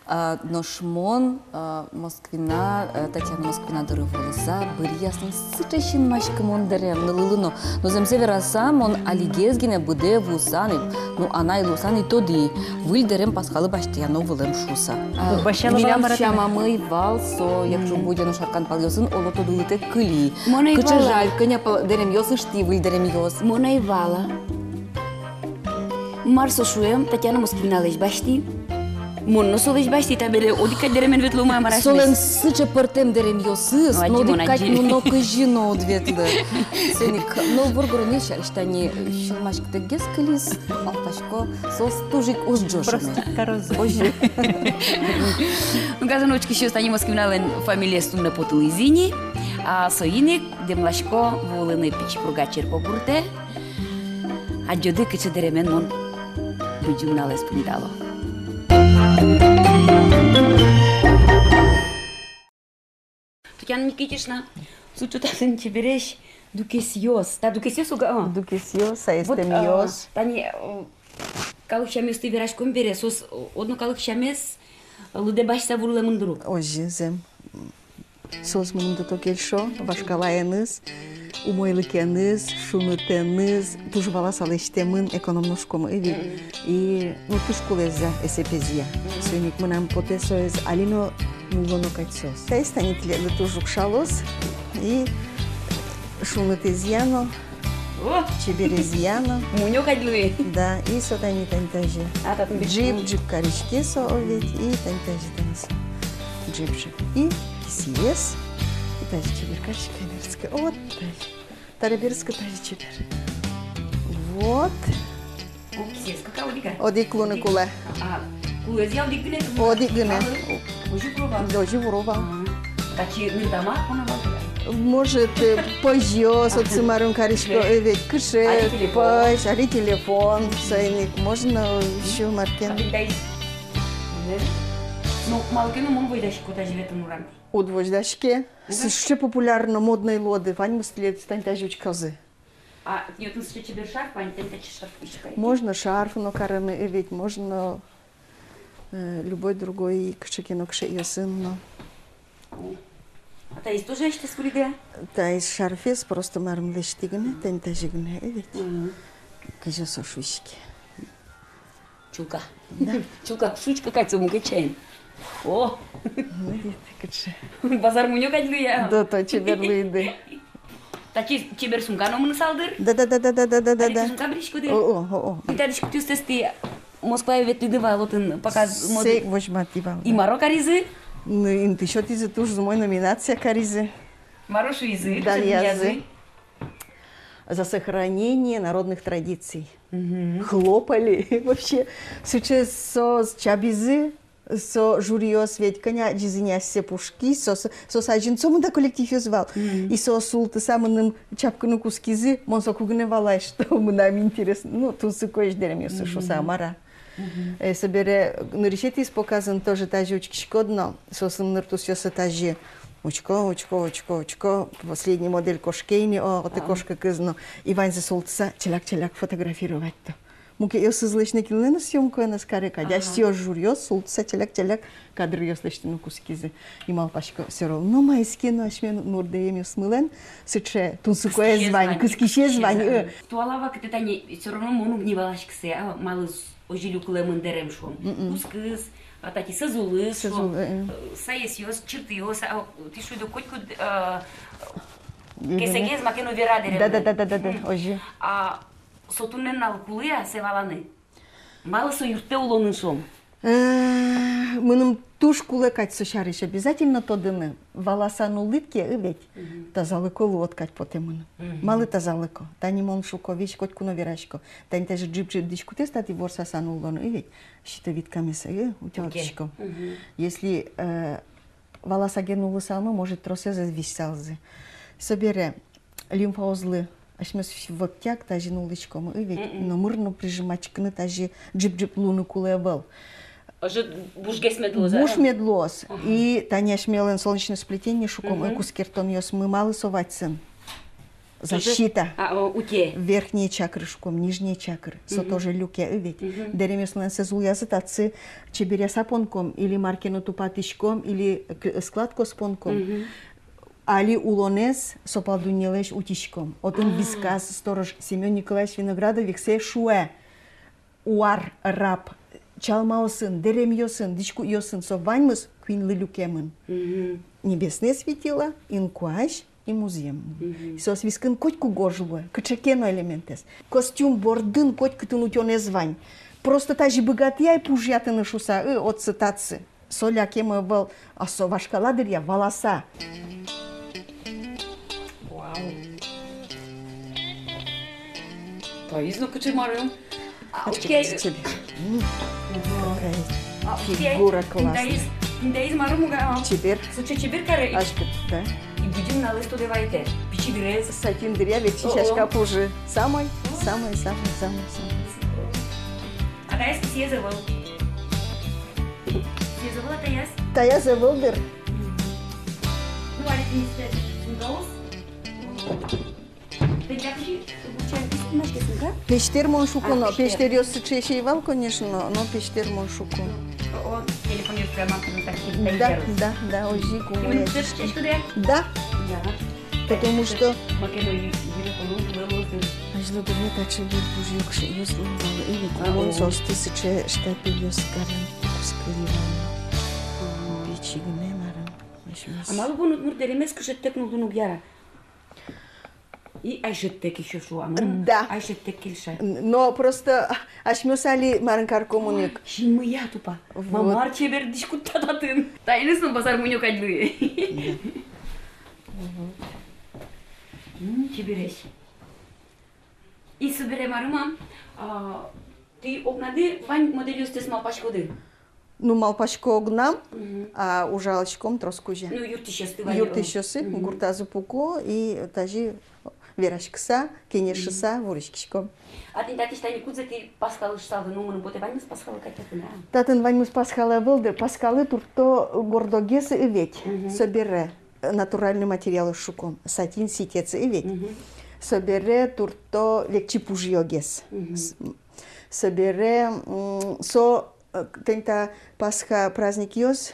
А, нош мон, а, Москвина, э, Татьяна Москвина доры вуылыса, быръяз ни сыӵе синмаськымон дэрем нылылы но. Но зэмзэ вераса, мон алигес гинэ быдэ вуыса ни, ну, анай луыса ни тодӥ, выль дэрем Пасхалы басьтъяно вылэм шуыса. А, милям сямамы ӧй вал со, Якшур-Бӧдья но Шаркан палъёсын, оло, тодылытэк кылӥ. Мон ӧй вала. Кыӵе жаль, кӧня пал дэремъёс ыштӥ, выль дэремъёс. Мон ӧй вала. Мар со шуэм, Татьяна Москвиналэсь басьтӥ. Мон но солэсь басьтӥ, табере одӥг кадь дэремен ветло, ма, мар асьмес. Солэн сыӵе пӧртэм дэремъёсыз, но одӥг кадь, ну, но кызьы но уд ветлы. Соин ик, но воргоронъёс сярысь тани сюлмаськытэгес кылиз, малпасько, соос туж ик уз ӝож. Просто карозы. Озьы. Ну, казан учкисьёс, тани Москвиналэн фамилиез туннэ потылӥз ини, а соин ик дэмласько вуылыны Пичи Пурга черкогуртэ. Адӟоды, кыӵе дэремен мон Быдӟым нуналэз пумитало. Татьяна Никитична, сыӵе татын чебересь дукесъёс. Та дукесъёс уга, а? Дукесъёс, вот, саестэмъёс. А, тани, э, калык сямъёсты вераськом бере, соос, э, одно калык сямез, э, лыдэ басьтыса вуылэмын дыр ук. Озьы, зэм. Соос мыным туж кельшо, вашкалаеныз, умойлыкеныз, шунытэныз, туж валаса лэсьтэмын, экономно шуиськомы ӧвӧл. И, ну, туж кулэез-а, эсэпез-а. Соин ик мынам потэ соиз, али но нуллоно кадь соос. Таиз тани тӥледлы туж укшалоз, и шунытэз-а но, о, чеберез-а но. Мунё кадь луэ. Да, и со тани, тани тазьы. А, татын бит. Ӝып-ӝып кариське со, о, ведь, и тани тазьы, тани со. Ӝып-ӝып. И кисыез, и тазьы чебер кариське, берытске. Вот тазьы. Табере берытске, тазьы чебер. Вот. О, кисыез кык-а, одӥг-а? Одӥг луыны кулэ. А, кулэез-а одӥг гинэ? Одӥг гинэ. Озьы вуро вал? Да, озьы вуро вал. А, татчы ныртама поно вал-а? Может, э, пӧзьёс, отчы марым карисько, э, ведь, кыӵе, пӧзь, али телефон, соин ик можно ещё мар ке но. Ну, малы ке но мон возьдасько тазьы ветлыны урам. Уд возьдаське. Сыӵе популярно, модной луоды, ваньмыз тӥледыз тани тазьы учкозы. А, тӥни отын сыӵе чебер шарф вань, тани таӵе шарф ещё кариське. Можно шарф но карыны, э, ведь можно, э, любой другой кыӵе ке но кышетъёсын но. О. А таиз тоже асьтэос кулӥды-а? Таиз шарфез просто марым лэсьтӥ гинэ, тани тазьы гинэ, э, ведь. Мгм. Кызьы со шуиське. Чулка. Да. Чулка, шучка кадь со, мукет сямен. О! Молодец, кыӵе. Базар мунё кадь луэ-а? Да, то чебер луиды. Татчы чебер сумка но мынысал дыр? Да, да, да. Али сумка бырйиськоды? О, о, о, о. Тӥ та дӥськутъёстэс тӥ Москвае ветлӥды вал, отын показ, мод-. Сое возьматӥ вал, да. И мар каризы? Ну, инты сётӥзы, туж умой номинация каризы. Мар шуизы? Данъязы. За сохранение народных традиций. Мгм. Хлопали. Вообще, сыӵе соос чабизы, со жюриос ведь кӧня адӟизы ни асьсэ пушкысь, соос, соос азьын сомында коллективъёс вал. Мгм. И соос султыса мыным чапкыны кутскизы, мон соку гинэ валай, что мынам интересно, ну, тунсыкоесь дэремъёсы шуыса, мар-а. Мгм. Э, собере нырысетӥез показын тоже тазьы учкиськод но, соослэн ныртусъёссы тазьы учко, учко, учко, учко, последний модель кошке ини, о, отӥ кошкыкуз но, и ваньзэ султыса чаляк-чаляк фотографировать-то. Мукетъёсызлэсь но кинлэн но съёмкаез каре кадь, асьсэос жюриос султыса чаляк-чаляк кадръёс лэсьтыны кутскизы. И малпасько, всё равно маиз ке но асьме удмурт дэремъёсмылэн сыӵе тунсыкоез вань, кыскисез вань, кыскисез вань, э. Туала вакытэ тани всё равно мон уг ни валаськы сое, а, малы озьы люкылэмын дэрем шуом. Мгм. Кускыз, а, татӥ сӧзулыз шуом. Сӧзул, э, э. Э, саесъёс, чыртыос, а, тӥ шуиды котькуд, э, кесэгез маке но вера дэрем. Да, да, да, да, да, да, озьы. А со туннэ нуналлы кулэ-а сое валаны? Малы со юрттэ улонын шуом? Э, мыным туж кулэ кадь со сярысь обязательно тодыны. Валаса нуллӥд ке, э, ведь, тазалыко луод кадь потэ мыным. Мгм. Малы тазалыко? Тани мон шуко, весь котьку но верасько. Тани тазьы ӝып-ӝып дӥськутэз татӥ ворсаса нуллоно, э, ведь, щитовидкамес, э, утялтӥськом. Мгм. Если, э, валаса гинэ нуллысалмы, может, тросэз висьысалзы. Собере лимфаузлы асьмеос вводтяк тазьы нуллӥськомы, э, ведь, номыр но прижиматьскыны тазьы ӝып-ӝып луыны кулэ ӧвӧл. Озьы бушгес мед луоз, а? Буш мед луоз. Ага. И тани асьмелэн солнечное сплетение шуком, э, кускертонъёсмы, малы со вадьсын? Защита. А, о, уте. Верхние чакры шуком, нижние чакры. Со тоже люке, э, ведь. Мгм. Дэремъёслэн сӧзулъязы татсы чеберъяса понком, или мар ке но тупатӥськом, или к-, складкаос понком. Мгм. Али улонэз со пал дуннелэсь утиськом. Отын висказ сторож Семён Николаевич Виноградов ик сое шуэ: уар, рап, чалмаосын, дэремъёсын, дӥськутъёсын со ваньмыз куиньлы люкемын. Мгм. Небесное светило, инкуазь и музъем. Мгм. Соос вискын котьку гож луэ, кыӵе ке но элементэз. Костюм бордын котькытын утёнэз вань. просто тазьы быгатӥ ай пужъятыны шуса, ы, отчы-татчы. Со лякем ӧвӧл, а со вашкала дыръя валаса. Вау. Таиз но кыӵе марым. А, учке, чебер. М, ага. Какая фигура классная. Таиз, таиз марым уга, а. Чебер. Сыӵе чебер каре. Ачкы, да. И быдӟым нуналэз тодэ вайытэ. Пичи дырез. Сатин дыръя векчи сяська пужы. Самой, самой, самой, самой, самой. А таяз кисыез ӧвӧл. Кисыез ӧвӧл, а таяз? Таяз ӧвӧл дыр. Мгм. Ну, али тӥни сыӵе сумка луоз. Пестер мон шуко но, пестеръёс сыӵеесь ӧй вал, конечно, но пестер мон шуко. О, телефонъёс прямо так. Да, да, да, озьы ик умой. Да. Да. Потому что азьло дыръя таӵе выль пужъёс кыӵеос луо вал, или кулон соосты сыӵе штапельёс карыны кутскылӥ вал. Пичи гинэ марым. А малы бон удмурт дэремез кышеттэк нуллыны уг яра? И айшеттэк ещё шуо, а мыным айшеттэк кельше. Н-, но просто асьмеос али марым каркомы ик. Синмыя тупа. Вот. Ма мар чебер дӥськут та татын. Таиныз но базар мунё кадь луэ. Да. Мгм. М, чебересь. И собере марым, а, тӥ огнады вань модельёстэс малпаськоды? Ну, малпасько огнам, мгм, а ужалӥськом трос кузя. Ну, юрттӥсьёсты вань. Юрттӥсьёсы, мгм, гуртазы пуко и тазьы вераськыса, кенешыса, мгм, вуриськиськом. А тӥни татысь тани кудзэ тӥ паскалышталды, ну, мыным потэ, ваньмыз паскалы кадь татын, а? Татын ваньмыз паскалы ӧвӧл дыр, паскалы туртто гордогес ӧвӧл, мгм, собере, э, натуральный материалъёс шуком, сатин, ситец ӧвӧл. Мгм. Собере туртто векчи пужъёгес. Мгм. С-, собере, м, со Э, тӥни та Пасха праздникъёс,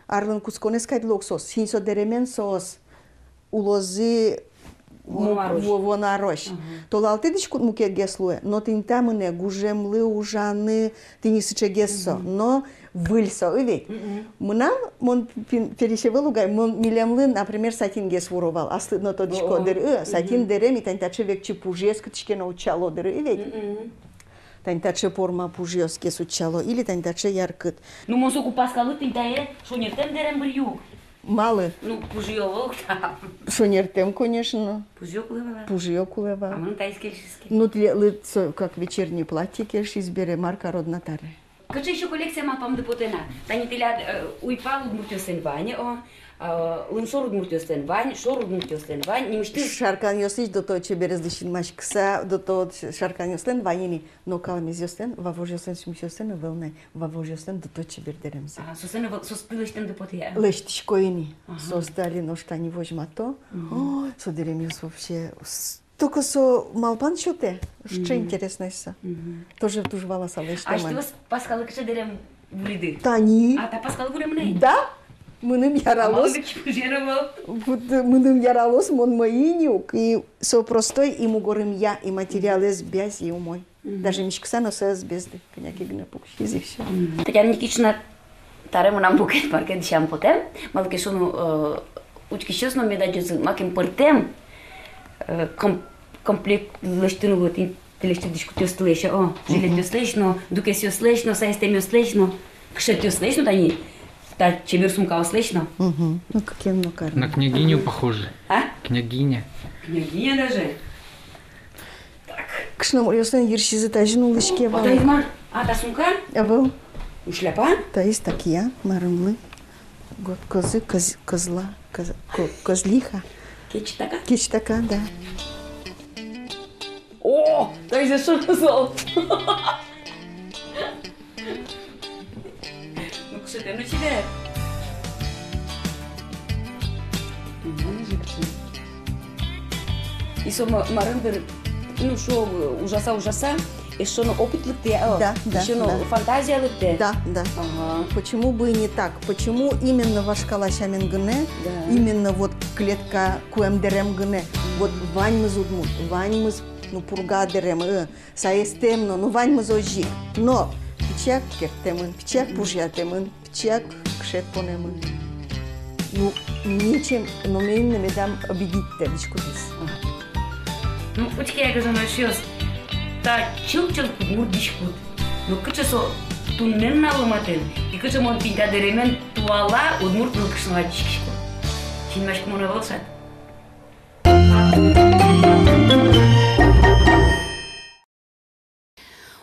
арлэн кутсконэз кадь луо ук соос, син со дэремен соос улозы вуоно арозь. Вуоно арозь. Ага. Толалтэ дӥськут мукетгес луэ, но тӥни та мынэ гужемлы, ужаны, тӥни сыӵегес со, мгм, но выль со, ӧвӧл. Мгм. Мынам, мон пин-, пересь ӧвӧл ук ай, мон, милемлы, например, сатингес вуро вал, аслыд но тодӥсько дыр, э, сатин дэрем, и тани таӵе векчи пужъёс кытысь ке но утчало дыр, ӧвӧл. Мгм. Тани таӵе порма пужъёсгес утчало, или тани таӵе яркыт. Ну, мон соку паскалы тӥни тае шонертэм дэрем быръи ук. Малы? Ну, пужъё ӧвӧл ук та. Шонертэм, конечно. Пужъё кулэ вал-а? Пужъё кулэ вал. А мыным таиз кельшиз ке. Ну, тӥледлы со как вечернее платье кельшиз бере, мар карод на таре. Кыӵе ещё коллекция малпамды потэ на? Тани тӥляд, э, уйпал удмуртъёслэн вань, о, э, лымшор удмуртъёслэн вань, шор удмуртъёслэн вань, нимысьтыз. Шарканъёслэсь дотово чеберезлы синмаськыса, дотово шарканъёслэн вань ини. Но калмезъёслэн, вавожъёслэн, сюмсьёслэн ӧвӧл на, вавожъёслэн дотово чебер дэремзы. А, соослэн ӧвӧл, соосты лэсьтэмды потэ-а? Лэсьтӥсько ини. Ага. Соосты али нош тани возьмато. Мгм. О, со дэремъёс вообще, с-, только со малпан сётэ, сыӵе интересной со. Мгм. Тоже туж валаса лэсьтэмын. Асьтэос Пасхалы кыӵе дэрем вуриды? Тани. А, та Пасхалы вуремын ай? Да. Мыным яралоз. А малы векчи пужен ӧвӧл? Вот, э, мыным яралоз, мон мӧйы ини ук, и со простой, и мугорымъя, и материалэз бязь, и умой. Мгм. Даже миськыса но со ӧз безды, кӧня ке гинэ пуксиз и всё. Мгм. Татьяна Никитична, таре мынам мукет мар ке дӥсям потэ, малы ке шуоно, э, учкисьёс но мед адӟозы, макем пӧртэм, э, ком-, комплект лэсьтыны луэ тӥ-, тӥлесьтыд дӥськутъёстылэсь, о, мгм, жилетъёслэсь но, дукесъёслэсь но, саестэмъёслэсь но, кышетъёслэсь но, тани та чебер сумкаослэсь но. Мгм. Ну, каким но карно. На княгиню похоже. А? Княгиня. Княгиня даже. Так. Кышномуртъёслэн йырсизы тазьы нуллӥське вал. Таиз мар? А, та сумка? Ӧвӧл. Ну, шляпа? Таиз такия, марымлы. Го-, козы, коз-, козла, коз-, ко-, козлиха. Кечтака? Кечтака, да. О, таиз эшшо кузол. Ну, кышетэ но чебер. И со ма-, марым дыр, ну, шо, ужаса, ужаса, эшшо но опыт лыктэ, а? Да, да, эшшо но, да, фантазия лыктэ. Да, да. Ага. Почему бы и не так? Почему именно вашкала сямен гинэ, да, именно вот клетка куэм дэрем гинэ? Вот ваньмыз удмурт, ваньмыз, ну, Пурга дэрем, э, саестэм но, ну, ваньмыз озьы ик. Но пичияк керттэмын, пичияк пужъятэмын, пичияк кышет понэмын. Ну, ничем, но мыным но медам обидитьтэ дӥськутэз. Ну, учке, гажано эшъёс, та чылк-чылк удмурт дӥськут. Ну, кыӵе со туннэ нуналлы матын, и кыӵе мон тӥни та дэремен туала удмурт нылкышно адӟиськисько. Синмаськымон ӧвӧл шат.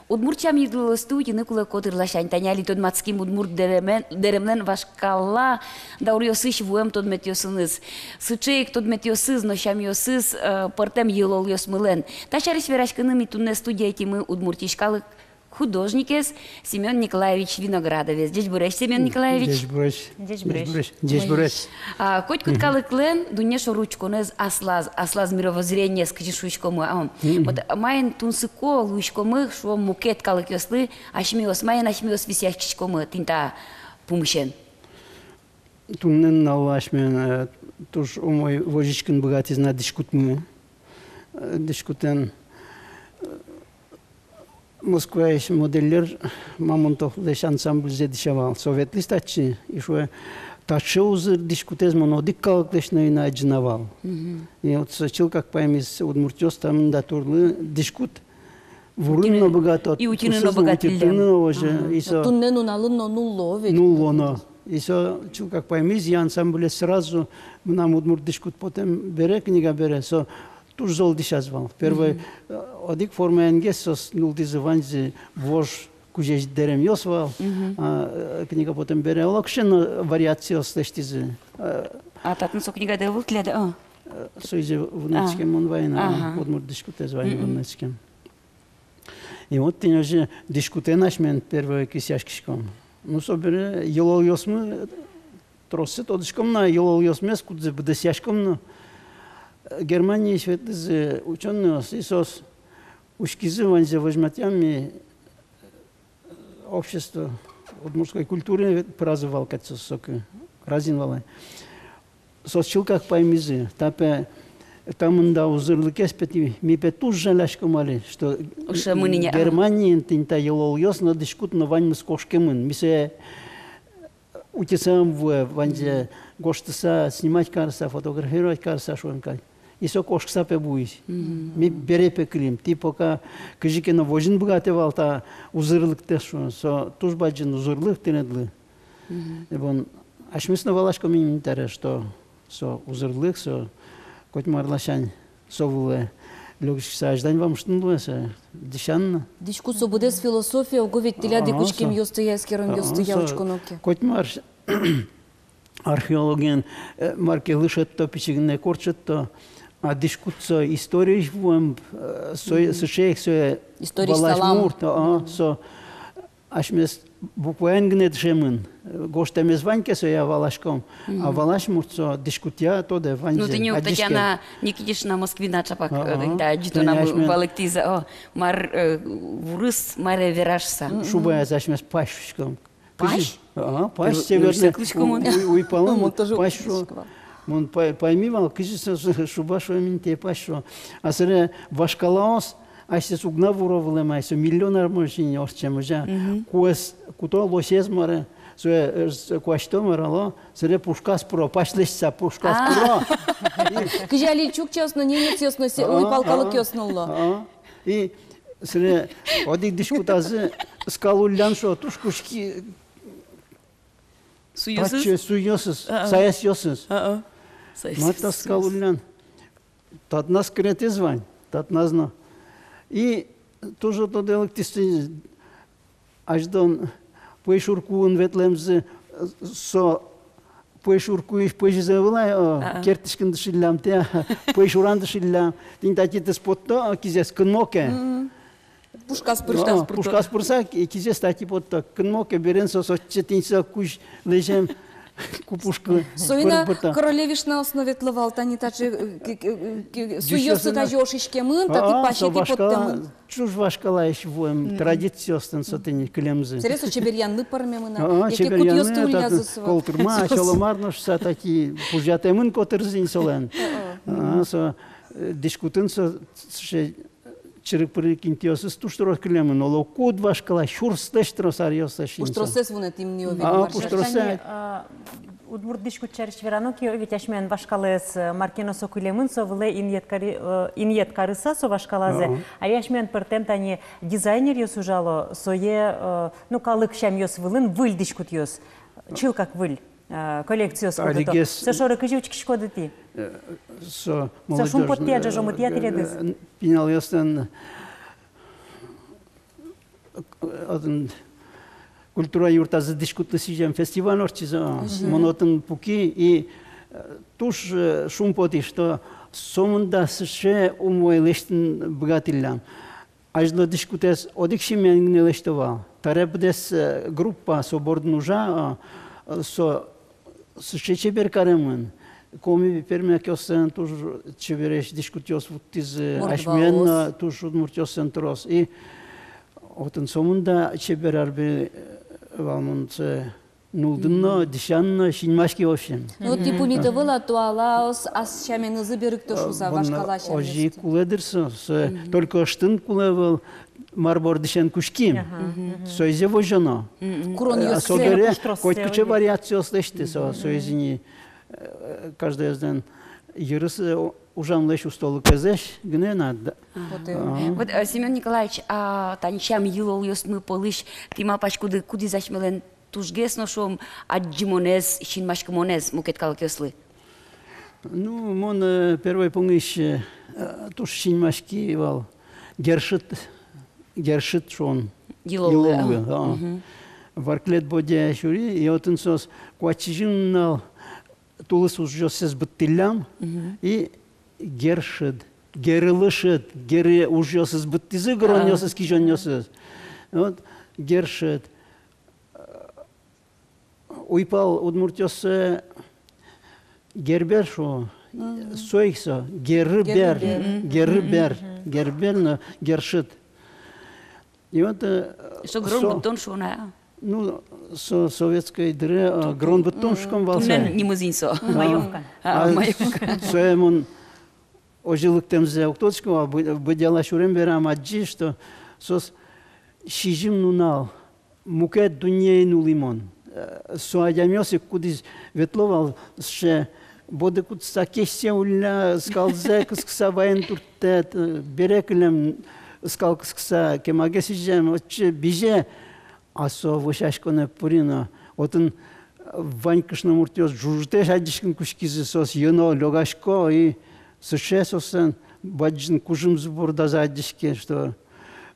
Удмурт сям-йылолъёсты утьыны кулэ котыр ласянь. Тани али тодматским удмурт дэремен, дэремлэн вашкала дауръёсысь вуэм тодметъёсыныз. Сыӵе ик тодметъёсыз но сямъёсыз, э, пӧртэм йылолъёсмылэн. Та сярысь вераськыны ми туннэ студие ӧтимы Удмуртиысь калык художникез Семён Николаевич Виноградовез. Ӟечбуресь, Семён Николаевич. Ӟечбуресь. Ӟечбуресь. Ӟечбуресь. Ӟечбуресь. А, котькуд калыклэн дунне шоры учконэз аслаз, аслаз мировоззрениез, кызьы шуиськомы, а. Мгм. Вот, а, маин тунсыко луиськомы, шуом, мукет калыкъёслы, асьмеос, маин асьмеос висъяськиськомы тӥни та пумысен. Туннэ нуналлы асьмелэн, э, туж умой возиськыны быгатӥз на дӥськутмы. Э, дӥськутэн, э, Москваысь модельер Мамонтовлэсь ансамбльзэ дӥся вал. Со ветлӥз татчы, и шуэ: «Таӵе узыр дӥськутэз мон одӥг калыклэсь но ӧй на адӟы на вал». Мгм. И вот со чылкак паймиз: удмуртъёс та мында турлы дӥськут вурыны но быгато, и утьыны но быгато, утьыны но, озьы. Ага. И со туннэ нуналын но нулло ведь. Нулло но. И со чылкак паймиз, и ансамблез сразу, мынам удмурт дӥськут потэм бере, книга бере, со туж зол дӥсяз вал. Первой, мгм, э, одӥг формаен гес соос нуллӥзы ваньзэ вож кузесь дэремъёс вал. Мгм. А, э, книга потэм бере олокыӵе но вариациос лэсьтӥзы. Э, а татын со книга да вылтля да, а? Э, соиз вунэтскем мон вайна, ага, удмурт дӥськутэз вайна, мгм, вунэтскем. И вот тӥни озьы дӥськутэн асьмеос первой кисьяськиськом. Ну, собере йылолъёсмы тросэз тодӥськом на, йылолъёсмес кудзэ быдэсъяськом но. Германиысь ветлӥзы учёнойёс, и соос учкизы ваньзэ, возьматъямы общество удмуртской культуры, вет пыразы вал кадь соос соку, разин вал ай. Соос чылкак паймизы: та пе, та мында узырлыкез пе тӥ, ми пе туж жаляськом али, что Германиын тӥни та йылолъёс но, дӥськут но, ваньмыз кошкемын. Ми сое утьыса ӧм вуэ, ваньзэ гожтыса, снимать карыса, фотографировать карыса, шуэм кадь. И со кошкыса пе вуиз. Мгм. Ми бере пе кылим. Тӥ пока кызьы ке но возьыны быгатэ вал та узырлыктэс, шуэ. Со туж бадӟым узырлык тӥледлы. Мгм. И бон асьмеос но валаськом ини табере, что со узырлык, со котьмар ласянь со вылэ лёгиськыса азьлань вамыштыны луэ, со дӥсян но. Дӥськут со быдэс философия, уго ведь тӥляд ик учкемъёстыя, эскеронъёстыя учконо ке. Котьмар археологиен, э, мар ке лы шедьто, пичи гинэ корт шедьто, а дӥськут со историысь вуэм, э, со, сыӵе ик со, историысь валась мурт, а, со асьмеос букваен гинэ дышемын, э, гожтэмез вань ке, соя валаськом, а валась мурт со дӥськутъя тодэ ваньзэ. Ну, тӥни ук адӟиське. Татьяна Никитична Москвина ӵапак, э, да, адӟытонамы валэктӥз, о, мар, э, вурыз, маре вераз шуса. Шубаяз асьмеос пась шуиськом. Пась? Кызьы? А, пась, северный, уй-, уйпалан пась шуо. Мон пай-, пайми вал, кызьы со, со шуба шуэм ини, тае пась шуо. А собере вашкалаос асьсэос уг на вуро вылэм ай, со миллион ар, может, ини ортчем, озьы. Мгм. Куэз куто, лосез мар-а, сое, э, с-, куасьто мар-а, ло, собере пушказ пыро, пась лэсьтыса пушказ пыро. Кызьы али чукчаос но, немецъёс но, уйпал калыкъёс но, ло. И собере одӥг дӥськутазы скал уллян шуо, туж кутски. Суйёсыз? Паче суйёсыз, саясъёсыз. А-а. Мар та скал уллян. Татназ кыретэз вань, татназ но. И туж тодэ лыктӥз, азьлон пӧйшур куын ветлэмзы, со пӧйшур куысь пӧзьыз ӧвӧл ай, о, кертысь кын дышиллям, тӥни, пӧйшуран дышиллям. Тӥни татӥ тыз потто, о, кизэс кынмо ке. Мгм. Пушказ пырыса. О, пушказ пырыса, ки-, кизэс татӥ потто. Кынмо ке, берен со, со отчы тӥни со кузь лэзем купушкы. Соин-а королевишнаос но ветло вал, тани таӵе, э, ки-, ки-, ки-, суйёссы тазьы ошиськемын, татӥ пасьтӥ поттэмын. Чуж вашкалаысь вуэм традициостэн со тӥни кылемзы. Сэре со чеберъянлы пӧрмемын-а? О, яке чеберъянлы, кутъёсты уллязы со? Колтырма, асьме оломар но шуса, татӥ пужъятэмын котырзы ини солэн. О, о. А, со, э, дӥськутын со, сыӵе чырык-пырык интыосыз туж трос кылемын, оло куд вашкала, сюрслэсь трос аръёслэсь. Пуштросэз вунэтӥм ни, о, ведь. А, пуштросэ. Тани, а, Удмурт дӥськут сярысь верано ке, ведь асьмелэн вашкалаез, э, мар ке но со кылемын, со вылэ инъет кари-, э, инъет карыса со вашкалаезэ. Ага. Али асьмелэн пӧртэм тани дизайнеръёс ужало, сое, э, ну, калык сямъёс вылын выль дӥськутъёс, чылкак выль, э, коллекциос кутыто. Со шоры кызьы учкиськоды тӥ? Э, со, со молодёжь, шумпоттӥ-а, э, ӝожомытӥ-а тӥледыз? Э, пиналъёслэн отын культура юртазы дӥськутлы сӥзем фестиваль ортчиз, а. Мгм. Мон отын пуки и, э, туж, э, шумпотӥ, что сомында сыӵе умой лэсьтыны быгатӥллям. Азьло дӥськутэз одӥг семьяын гинэ лэсьто вал. Таре быдэс, э, группа со бордын ужа, а, э, со сыӵе чебер каремын. Коми-пермякъёслэн туж чебересь дӥськутъёс вуттӥзы, асьмелэн но туж удмуртъёслэн трос. И отын сомында чебер арбери, э, вал, мон сое нуллыны но, дӥсяны но синмаськи, в общем. Ну, тӥ пумитэ вылэ, туалаос ас сяменызы берыкто шуса, э, вашкала сяменызы. Озьы кулэ дыр со, со только ыштыны кулэ вал, мар бордысен кутским. Ага. Соизэ возёно. Куронъёс. Э, собере котькыӵе вариациос лэсьтэ со, соиз ини, э, каждоезлэн йырыз, э, ужамлэсь устолыкезлэсь гинэ на, да. Ага. Вот, э, Семён Николаевич, а тани сям-йылолъёсмы пӧлысь тӥ малпаськоды, кудӥз асьмелэн тужгес но, шуом, адӟымонэз, синмаськымонэз мукет калыкъёслы? Ну, мон, э, первой пумысь, э, туж синмаськи вал Гершыд, Гершыд, шуом, йылолы. Йылолы, а. Мгм. Варклед Бодья сюри, и отын соос куать-сизьым нунал тулыс ужъёссэс быдтӥллям, и Гершыд, Герылы шыд, геры ужъёсыз быдтӥзы, гыронъёсыз, кизёнъёсыз. Вот, Гершыд. Уйпал удмуртъёс Гербер шуо, со ик со, Гербер, Гербер, Гербер но Гершыд. И вот, э, со гырон быдтон шуо на. Ну, со советской дыре, э, гырон быдтон шуиськом вал сое. Туннэ нимыз ини со. А, маёвка. А, маёвка. Сое мон озьы лыктэмзэ уг тодӥськы вал, бы-, быдӟала сюрем берам адӟи, что соос сизьым нунал мукет дуннеын улӥмон. Э, со адямиос ик, кудӥз ветло вал, сыӵе боды кутыса, кесьсэ улля, скалзэ кыскыса ваен турттэт, э, бере кылем, скал кыскыса, кемагес изем, отчы бизе, а со вӧсяськонэ пыри но, отын, э, вань кышномуртъёс ӝужытэсь адӟиськыны кутскизы, соос йӧно, лёгасько, и сыӵе соослэн бадӟын кужымзы бордазы адӟиське, что,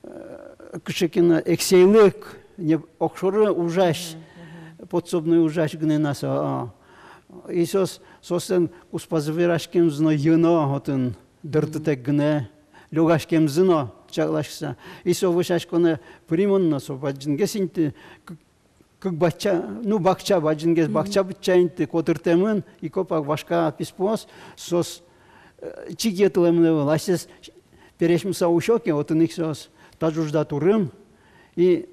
э, кыӵе ке но эксэйлык, не, огшоры ужась, подсобной ужась гинэ на со, а. И соос, соослэн куспазы вераськемзы но йӧно отын, дыртытэк гинэ, лёгаськемзы но чакласькыса. И со вӧсяськонэ пыримон но, со бадӟынгес инты, к-, кык бакча, ну, бакча, бадӟынгес бакча быдӟа инты котыртэмын, и копак вашка писпуос, соос, э, чигъе тылэмын ӧвӧл, асьсэос пересьмыса усё ке, отын ик соос та ӝужда турын, и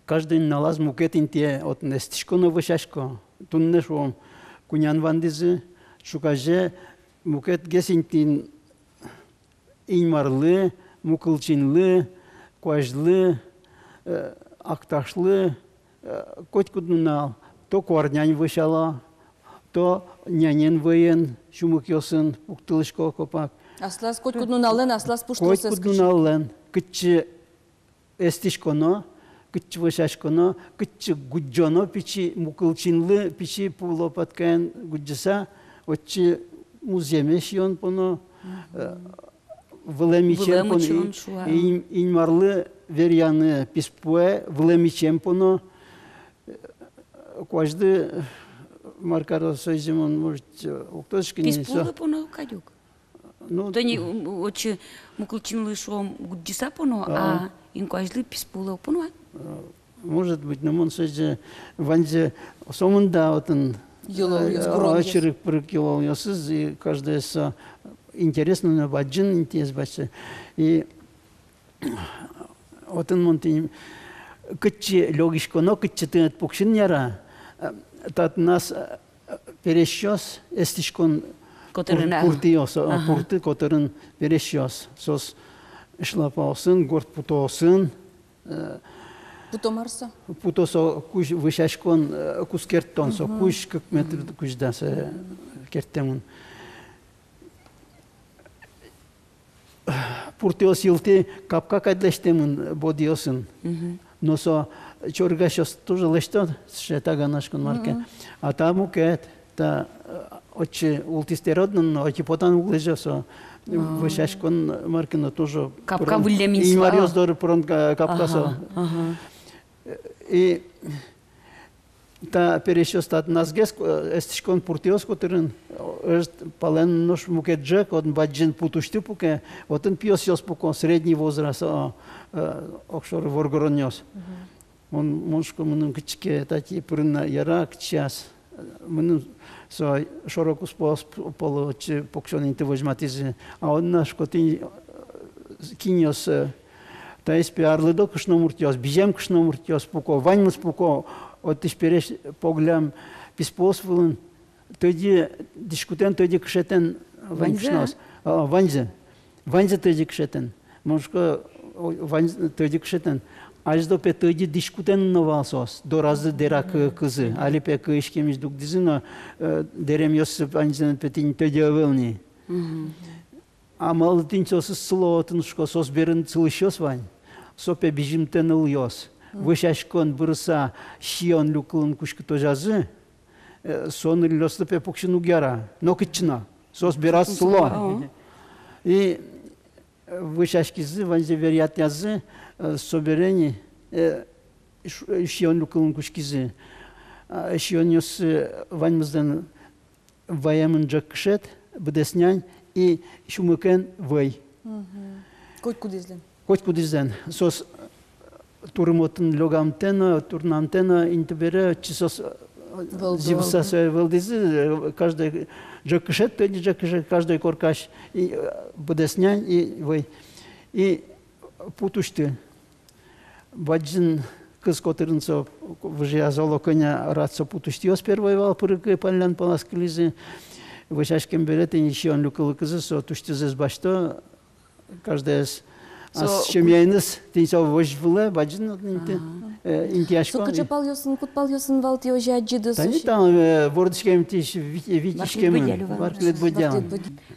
каждый нуналаз мукет интые отын эстӥсько но вӧсясько. Туннэ, шуом, кунян вандӥзы, ӵуказе мукетгес интыын Инмарлы, Мукылчинлы, Куазьлы, э, Акташлы, э, котькуд нунал то куарнянь вӧсяло, то нянен вӧен сюмыкъёсын пуктылӥсько копак. Аслаз котькуд нуналлэн аслаз пуштроссэ. Котькуд нуналлэн кытчы эстӥськоно, кытчы вӧсяськоно, кытчы гудӟоно пичи Мукылчинлы, пичи пу лопаткаен гудӟыса, отчы музъеме сиён поно, э, вылэм ичиен поно, вылэм ичиен, шуо, Ин-, Инмарлы веръяны писпуэ вылэм ичиен поно, э, Куазьлы, мар каро, соизэ мон, может, э, уг тодӥськы ни. Писпулы поно кадь ук. Ну, тани, м, отчы Мукылчинлы, шуом, гудӟыса поно, а Инкуазьлы писпулы поно-а? Э, может быть, но мон сое ваньзэ сомында отын, йылолъёс, э, гуронъёс. Чырык-пырык йылолъёсыз, и каждоез со интересно но бадӟын, интерес бадӟын. И отын мон тӥни кытчы лёгиськоно, кытчы тыныд пуксьыны яра, э, татын ас, э, пересьёс, эстӥськон котырын, кур-, а, пуртыос, а, ага, пурты котырын пересьёс. Соос шляпаосын, горд путоосын, э, Путо мар со? Путо со кузь вӧсяськон, э, кузь керттон, со кузь кык метр кузьда со керттэмын. Пуртъёс йылтӥ капка кадь лэсьтэмын бодыосын. Но со чорыгасьёс тоже лэсьто, сыӵе таганаськон мар ке. А та мукет, та, э, отчы ултӥз тӥрод но, отчы потан уг лэзё со. Вӧсяськон мар ке но тоже капка выллем инсьлы. Инмаръёс доры пырон ка-, капка со. И та пересьёс татын асьгес, э, эстӥськон пуртъёс котырын, э, ӧжыт палэн нош мукет ӝӧк, отын бадӟым пут усьтӥ пуке, отын пиосъёс пуко, средний возраст, э, э, огшоры воргоронъёс. Мон, мон шуисько, мыным кытчы ке татӥ пырыны яра, кытчы ас. Мыным со шоро-куспо п-, полы отчы пуксён инты возьматӥзы. А отын, шуисько, тӥни, э, кинъёс, э, таиз пе арлыдо кышномуртъёс, бызем кышномуртъёс пуко, ваньмыз пуко, отысь пересь поглям писпуос вылын, тӧдьы дӥськутэн, тӧдьы кышетэн вань кышноос. А, ваньзы. Ваньзы тӧдьы кышетэн. Мон шуисько, о, ваньзы тӧдьы кышетэн. Азьло пе тӧдьы дӥськутэн но вал соос, доразы дэра кы-, кызы. Али пе кы иськемысь дугдӥзы но, э, дэремъёссы ваньзылэн пе тӥни тӧдьы ӧвӧл ни. А малы тӥни соосыз сыло отын, шуисько, соос берын сылӥсьёс вань. Со пе бызьымтэ нылъёс. Вӧсяськон бырыса сиён люкылын кутскытозязы, э, со нылъёслы пе пуксьыны уг яра. Нокытчы но. Соос бераз сыло. И, э, вӧсяськизы, ваньзэ веръятъязы, э, собере ини, э, ш-, э, сиён люкылын кутскизы. А, сиёнъёссы ваньмызлэн ваемын ӝӧк кышет, быдэс нянь и сюмыкен вӧй. Котькудӥзлэн. Котькудӥзлэн. Соос турым отын лёгамтэ но, турнамтэ но, инты бере, отчы соос, э, зӥбыса сое вӧлдӥзы, э, каждой ӝӧк кышет, тӧдьы ӝӧк кышет, каждой коркась и, э, быдэс нянь и вӧй. И пут усьтӥ. Бадӟым кыз котырын со выжыяз, оло, кӧня рад со пут усьтӥз, первой вал пырыкы паллян палаз кылизы. Вӧсяськем бере тӥни сиён люкылыкызы со тусьтызэс басьто, каждоез ас семьяеныз тӥни со возь вылэ, бадӟым но инты, э, интыясько. Со кыӵе палъёсын, куд палъёсын вал тӥ озьы адӟиды? Тани со там, э, вордӥськем тӥни вить-, витиськемын, варклыд быдъян.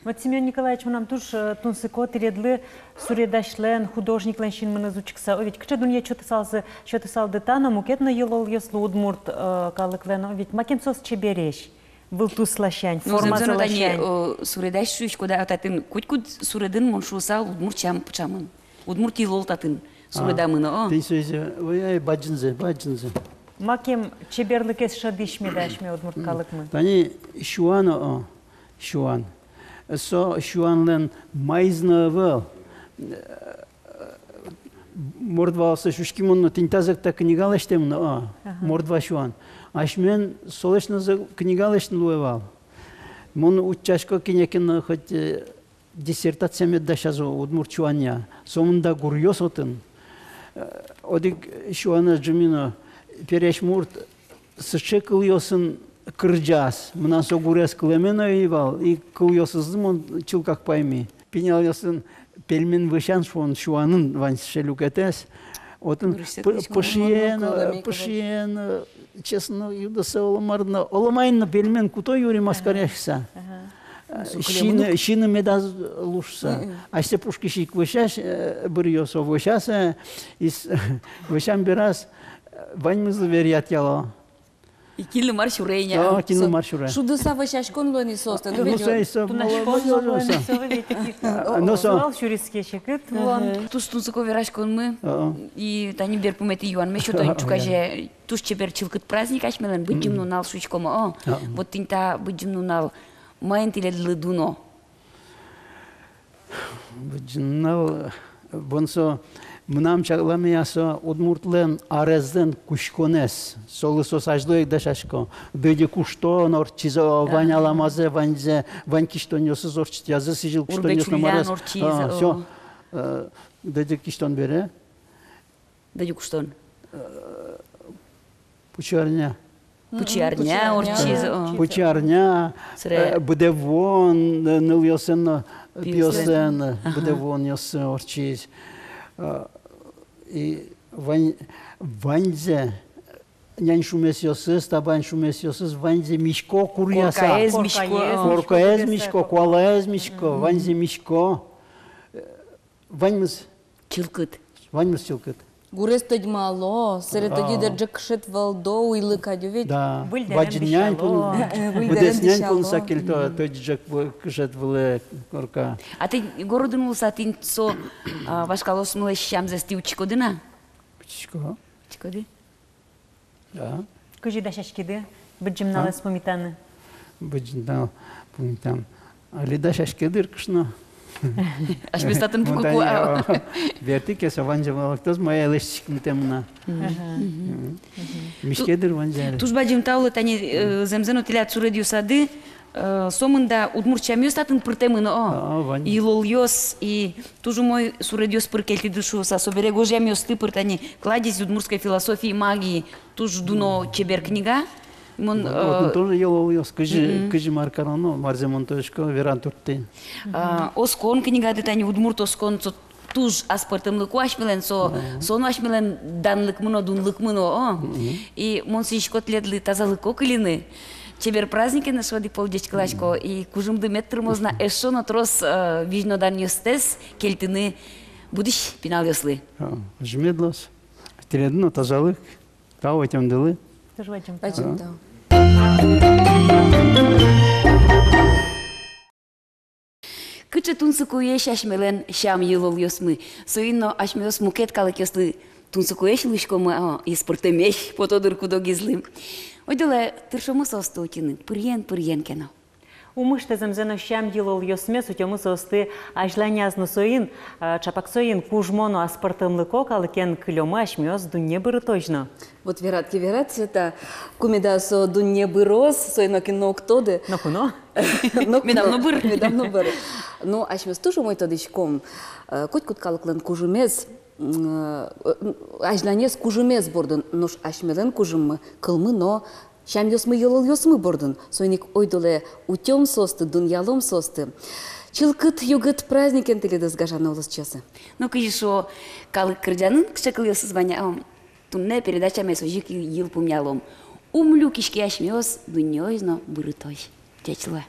Вот, Семён Николаевич, мынам туж, э, тунсыко тӥледлы суредасьлэн, художниклэн синмыныз учкыса. О, ведь кыӵе дунъет сётысалзы, сётысалды та но, мукет но йылолъёслы удмурт, э, калыклэн. О, ведь макем соос чебересь, вылтус ласянь, формазы ласянь. Ну, зэмзэ но тани, э, суредась шуиськод-а, татын котькуд суредын, мон шуысал, удмурт сям пыӵамын. Удмурт йылол татын суредамын, о. Тӥни соиз, ой, ай, бадӟымзэ, бадӟымзэ. Макем чеберлыкез шӧдӥсь меда асьме удмурт калыкмы. Тани сюан, о, сюан. Со сюанлэн маиз но ӧвӧл. Мордваослэсь учкимон но, тӥни тазэ ик та книга лэсьтэмын, а, мордва сюан. Асьмелэн солэсь но зэ книга лэсьтыны луэ вал. Мон утчасько, кинэ ке но хоть, э, диссертация мед дасяз удмурт сюанъя. Сомында гуръёс отын. Э, одӥг сюанэ ӝеми но, пересь мурт сыӵе кылъёсын кырӟаз, мынам со гурез кылэме но ӧй вал, и кылъёсызлы мон чылкак пайми. Пиналъёсын пельмен вӧсян шуон сюанын вань сыӵе люкетэз. Отын пы-, пышиен, пышиен, чеснок юдо-а, оло мар но, оло маин но пельмен куто юри маскаръяськыса. Ага. Сиыны, сиыны медаз лу шуса. Асьсэ пушкысь ик вӧсясь, э, быръёс, о, вӧсяса, и с-, вӧсям бераз, э, ваньмызлы веръятъяло. И кинлы мар сюре ини. О, кинлы мар сюре. Шудыса вӧсяськон луэ ини соосты. Ну, со, со, туннашкон луэ ини со, ведь. Ну, со. Зал сюриське, секыт луон. Туж тунсыко вераськонмы. И тани берпуметӥ юанме сёто ини ӵуказе. Туж чебер чылкыт праздник асьмелэн, Быдӟым нунал шуиськом, о. Вот тӥни та Быдӟым нунал маин тӥледлы дуно? Быдӟым нунал, бон со, мынам чакламея, со удмуртлэн арезлэн кутсконэз. Солы соос азьло ик дасясько. Дыдьы куштон ортчиз, о, вань аламазэ, ваньзэ, вань кисьтонъёсыз ортчытъязы, сӥзьыл кисьтонъёс но мар. Урбеч уллян ортчиз, о. Всё. Э, дыдьы кисьтон бере. Дыдьы куштон. Пучыарня. Пучыарня ортчиз, о. Пучыарня, э, быдэ вуон, э, нылъёслэн но, пиослэн но, пиослэн но, ага, быдэ вуонъёссы ортчиз. Э, и Вань, ваньзэ, нянь шумесъёсыз, табань шумесъёсыз, ваньзэ мисько куръяса. Коркаез мисько. Коркаез, а, мисько, куалаез мисько, ваньзэ мисько. Ваньмыз. Чылкыт. Ваньмыз чылкыт. Гурез тӧдьмало, сэре тӧдьы дыр ӝӧк кышет вӧлдо, уйлык адӟо ведь. Да. Бадӟым нянь пон-, э, э, быдэс нянь понса кельто тӧдьы ӝӧк вы-, кышет вылэ корка. А тӥ городын улыса, тӥни со, а, вашкалаосмылэсь сямзэс тӥ учкиськоды на? Учкисько. Учкиськоды? Да. Кызьы дасяськиды Быдӟым нуналэз пумитаны? Быдӟым нунал пумитан. Али дасяське дыр кышно. Асьмеос татын пукыку. Бертӥ ке, со ваньзэ валэктоз, мае лэсьтӥськымтэ мынам. Мгм. Миське дыр ваньзэ. Туж бадӟым тау луэ тани, э, зэмзэ но тӥляд суредъёсады, э, сомында удмурт сямъёс татын пыртэмын, о. А, вань. И йылолъёс, и туж умой суредъёс пыр кельтӥды шуыса, собере гожъямъёсты пыр тани, «Кладезь удмуртской философии и магии». Туж дуно, чебер книга. Мон, вот, э, отын тоже йылолъёс, кызьы, мгм, кызьы мар кароно, марзэ мон тодӥсько, веран турттӥ. А, «Оскон» книгады тани, удмурт оскон, со туж аспӧртэмлыко асьмелэн, со, ага, со но асьмелэн данлыкмы но, дунлыкмы но, о. Мгм. И мон сӥзисько тӥледлы тазалыко кыльыны. Чебер праздникен эшшо одӥг пол ӟечкыласько, и кужымды мед тырмоз на эшшо но трос, э, визьноданъёстэс кельтыны будӥсь пиналъёслы. А, озьы мед луоз. Тӥледлы но тазалык. Тау ӧтемдылы. Туж бадӟым тау. Бадӟым тау. Кыӵе тунсыкоесь асьмелэн сям-йылолъёсмы. Соин но асьмеос мукет калыкъёслы тунсыкоесь луиськомы, а, аспӧртэмесь, пото дыр куд-огезлы. Ойдолэ тыршомы соосты утьыны, пыръен-пыръен ке но. Ум ыштэ зэмзэ но сям-йылолъёсмес, утёмы соосты азьланяз но. Соин, э, чапак соин кужмо но аспӧртэмлыко калыкен кылёмы асьмеос дунне бырытозь но. Вот верад ке верад, Света, ку меда со дунне быроз, сое нокин но уг тоды. Ноку но. Ноку но. Медам но быр. Медам но быр. Ну, асьмеос туж умой тодӥськом, э, котькуд калыклэн кужымез, м, э, азьланез кужымез бордын, нош асьмелэн кужыммы кылмы но сямъёсмы, йылолъёсмы бордын. Соин ик ойдолэ утём соосты, дунъялом соосты. Чылкыт, югыт праздникен тӥледыз, гажано улосчиосы. Но кызьы шуо калык кырӟанын, кыӵе кылъёсыз вань-а, м, туннэ передачамес озьы ик йылпумъялом. Ум люкиське асьмеос дуннеозь но бырытозь. Ӟеч луэ.